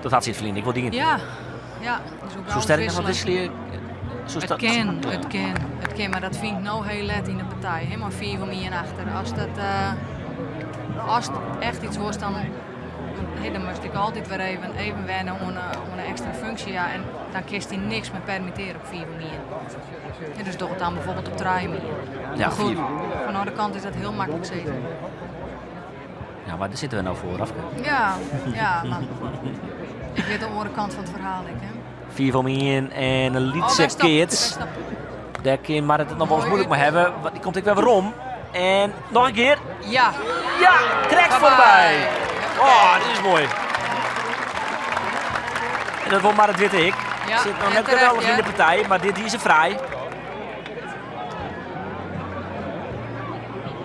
Dat hat se yn it ferline ek wol dien. Ja, ja. Dus ook Soe Sterk noch wat wisselje? It kin, it kin, it kin, mar dat fyn ik no hiel let yn de partij. Hè, mei 5 om 1 achter. As dat, ast echt iets wolst, dan, hè, dan moatst ik altyd wer even wenne oan de ekstra funksje. Ja, en dan kinst dy niks mear permittearje op 5 om 1. Ja, dus doch it dan bijvoorbeeld op 3 om 1. Ja, Maar goed, vier. fan de oare kant is dat hiel maklik sizzen. Ja, mar dêr sitte we no foar, Afke. Ja, ja, mar ik wit de oare kant fan it ferhaal ek, hè. 5 om 1 en in Oh, lytse best op, keats. best op. Dêr kin Marit it noch wolris muoilik mei hawwe, want dy komt ek wer werom. En noch in kear. Ja. Ja, krekt Bye foarby. bye. Oh, dit is moai. En dat wol Marit witte ek. Ja, Sit noch en net terecht, geweldich yn ja. de partij, mar dit die se fraai.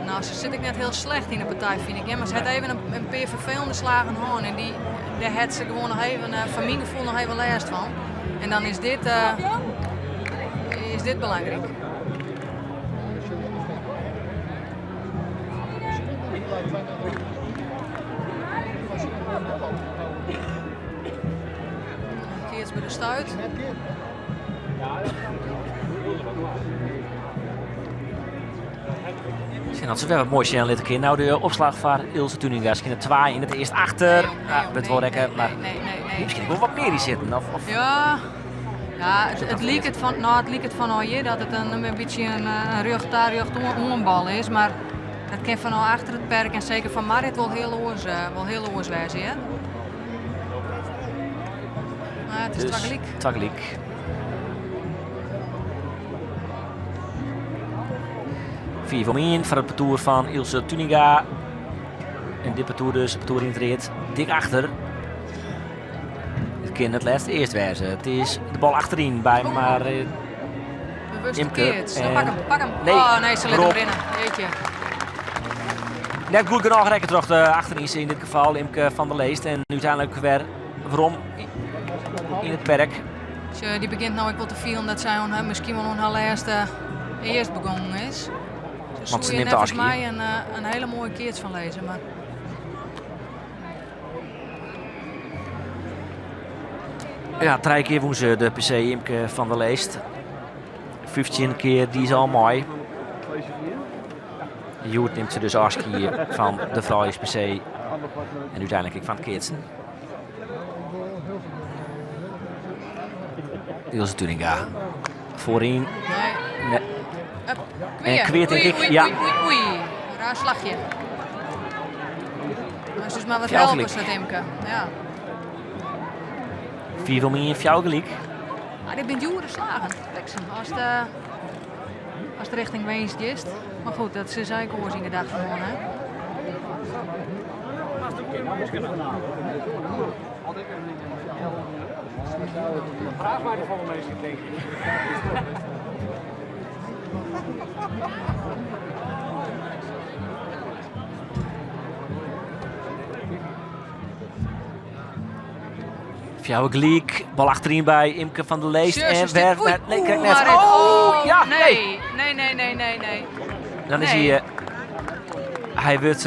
Nou, se sit ek net hiel slecht yn de partij, fyn ik. Mar se hat even in pear ferfelende slagen hân. En dy, dêr hat se gewoan noch even, foar myn gefoel, noch even lêst fan. En dan is dit belangryk. Keats by de stuit. Sjen dat se wer wat moai sjen litte kin. Nou de opslach foar Ilse Tuninga. Skyn 2 yn it earst achter. Nee, Ja, wurdt wol rekke, nee, mar nee, nee, nee. miskien wol wat mear yn sitten. Of Ja, ja it liket fan, no, it liket fan ôf hjir dat it in bytsje in rjocht ta, rjocht oan bal is. Mar dat kin fan ôf achter it perk en seker fan Marit wol hiel oars wêze, hear. Mar it is Dus, tagelyk. Tagelyk. 5 om 1 foar it partoer fan Ilse Tuninga. En dit partoer dus, it partoer yn it read, dik achter. It kin it lêste earst wêze. It is de bal achteryn by Marit. Bewuste Imke keats. Nou, en pak him, pak him. Nee, oh nee, se lit him Rob. rinne. Jeetje. Net goed genôch rekke troch de achteryn yn dit gefal Imke van der Leest. En úteinlik wer werom yn it perk. Sjoch, dy begjint no ek wol te fielen dat sy oan har, miskien wol oan har lêste earst begongen is. Se Want se soe nimt de neffens ôfskie. my in hiele moaie keats fan lizze. Mar Ja, trije kear wûn se de PC Imke van der Leest. 15 kear die se al mei. Hjoed nimt se dus ôfskie fan de frouljus PC en úteinlik ek fan it keatsen. Ilse Tuninga foaryn. Nee. Nee. Hup, En kweer tink Oei, ik, oei, ja. Oei, oei, oei. Raar slachje. Mar dus mar wat Fjouwer helpe, gelyk. seit Imke. Ja. 4 om 1, fjouwer gelyk. Ah, dit binne djoere slagen. Bliksem, as it rjochting winst giest. Mar goed, dat is eigentlik oars yn gedachten gewoan, hè? Vraag maar de volle mensen, denk ik. Fjouwer gelyk, bal achteryn by Imke van der Leest. Sure, en ze wer, oei, wer, nee, krekt oeh, net. Marit. Oh, Oh, ja, nee. nee. Nee, nee, nee, nee, nee. Dan is Nee. hy, hy wurdt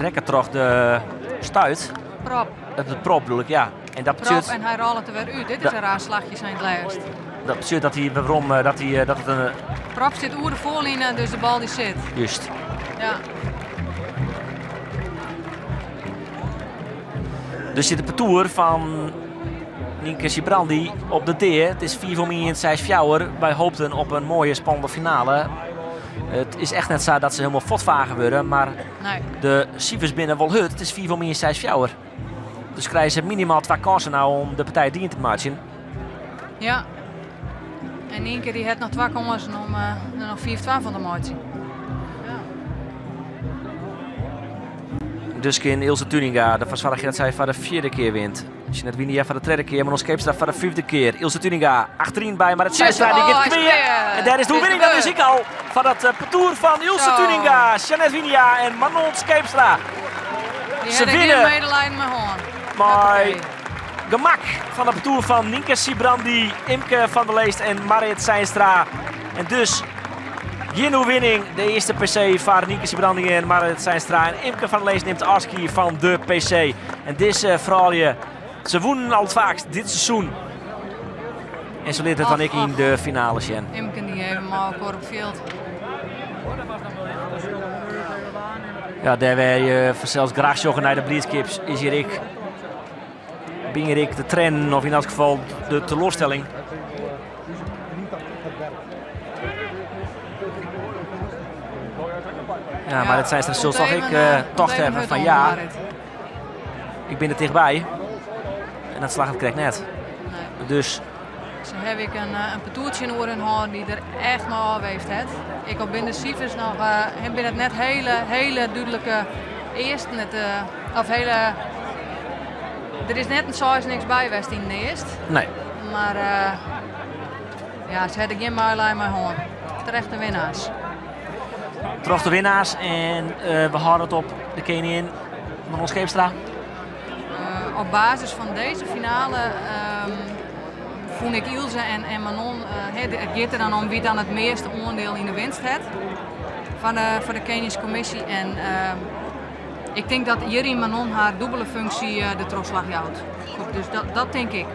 rekke troch de stuit. Prop. De prop bedoel ik, ja. En dat Prop betsjut, en hy rôlet der wer út. Dit is in raar slachje sein it lêst. dat betsjut dat hy werom, dat hy, dat it in, Prop sit oer de foarline, dus de bal dy sit. Just. Ja. Dus sit it partoer fan Nynke Sybrandy op de dea. It is 5 om 1, 6 fjouwer. Wy hoopten op in moaie spannende finale. It is echt net sa dat se hielendal fuortfage wurde, mar Nee. de sifers binne wol hurd. It is 5 om 1, 6 fjouwer. Dus krije se minimaal twa kânsen no om de partij dien te meitsjen. Ja. En Nynke dy hat noch twa kânsen om der noch 5-2 fan te meitsjen. Ja. Dus kin Ilse Tuninga derfoar soargje dat sy foar de fjirde kear wint. Jeanette Winia foar de tredde kear, Manon Scheepstra foar de fyfde kear. Ilse Tuninga achteryn by Marit Zeinstra, dy giet kwea. En dêr is de oerwinning dan dus ek al foar dat eh, partoer fan Ilse Tuninga, Jeanette Winia en Manon Scheepstra. Se winne mei gemak fan it partoer fan Nynke Sybrandy, Imke van der Leest en Marit Zeinstra. En dus gjin oerwinning. De earste PC foar Nynke Sybrandy en Marit Zeinstra. En Imke van der Leest nimt ôfskie fan de PC. En dizze froulju, se wûnen al it faakst dit seizoen. En se litte it dan ek yn de finale sjen. Imke dy even mei elkoar op fjild. Ja, dêr wêr je fansels graach sjogge nei de blydskip is hjir ek bin hjir ek de triennen of yn elts gefal de teloarstelling. Ja, mar dat sei se toch ek uh, tocht hawwe fan ja, ik bin der tichtby. En dat slagget krekt net. Nee. Dus Se hawwe ek in, eh, in partoer tsjinoer hun hân dy't der echt mei ôfweefd hat. Ek al binne de sifers noch, uh, binne it net hele, hele dúdlike earsten, it, uh, of hele, der is net in seis niks by west yn de earst. Nee. Mar uh, ja, se hawwe der gjin meilijen mei hân. Terechte winnaars. Terechte winnaars en uh, we hâlde it op de koningin Manon Scheepstra. Uh, op basis fan dizze finale um, fûn ik Ilse en, en Manon, uh, it giet der dan om wie dan it measte oandiel yn de winst hat fan de, fan de keningskommisje. En uh, ik tink dat hjiryn Manon har dûbele funksje uh, de trochslach jout. Dus dat, dat tink ik.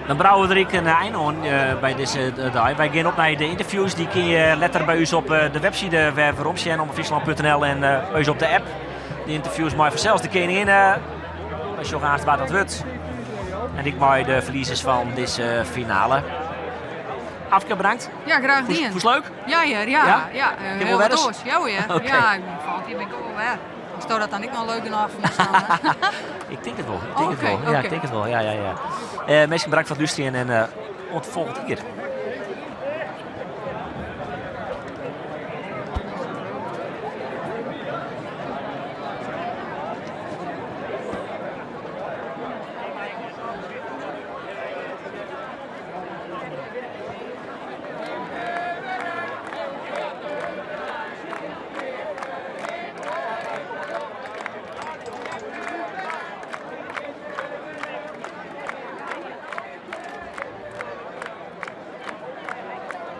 Dan brouwe we der ek in ein oan uh, by dizze dei. Wy gean op nei de ynterviews. Dy kinne je letter by ús op de webside wer werom sjen omropfryslan.nl en by ús op de app. De ynterviews mei fansels de keninginne. Wy sjogge aanst wa't dat wurdt. En ek mei de ferliezers fan dizze finale. Afke, bedankt. Ja, graach dien. Fûnst leuk? Ja, ja, ja. Ja? ja. Kin wol wer ris? Ja, ja. Oké. Ja, ik bin wol wer. Asto dat dan ek noch leuk genôch fynst dan? Ik tink it wol. Ik tink it Oké, wol. Ja, ik oké. tink it wol. Ja, ja, ja. Uh, minsken, bedankt foar it lústerjen en uh, oant de folgjende kear.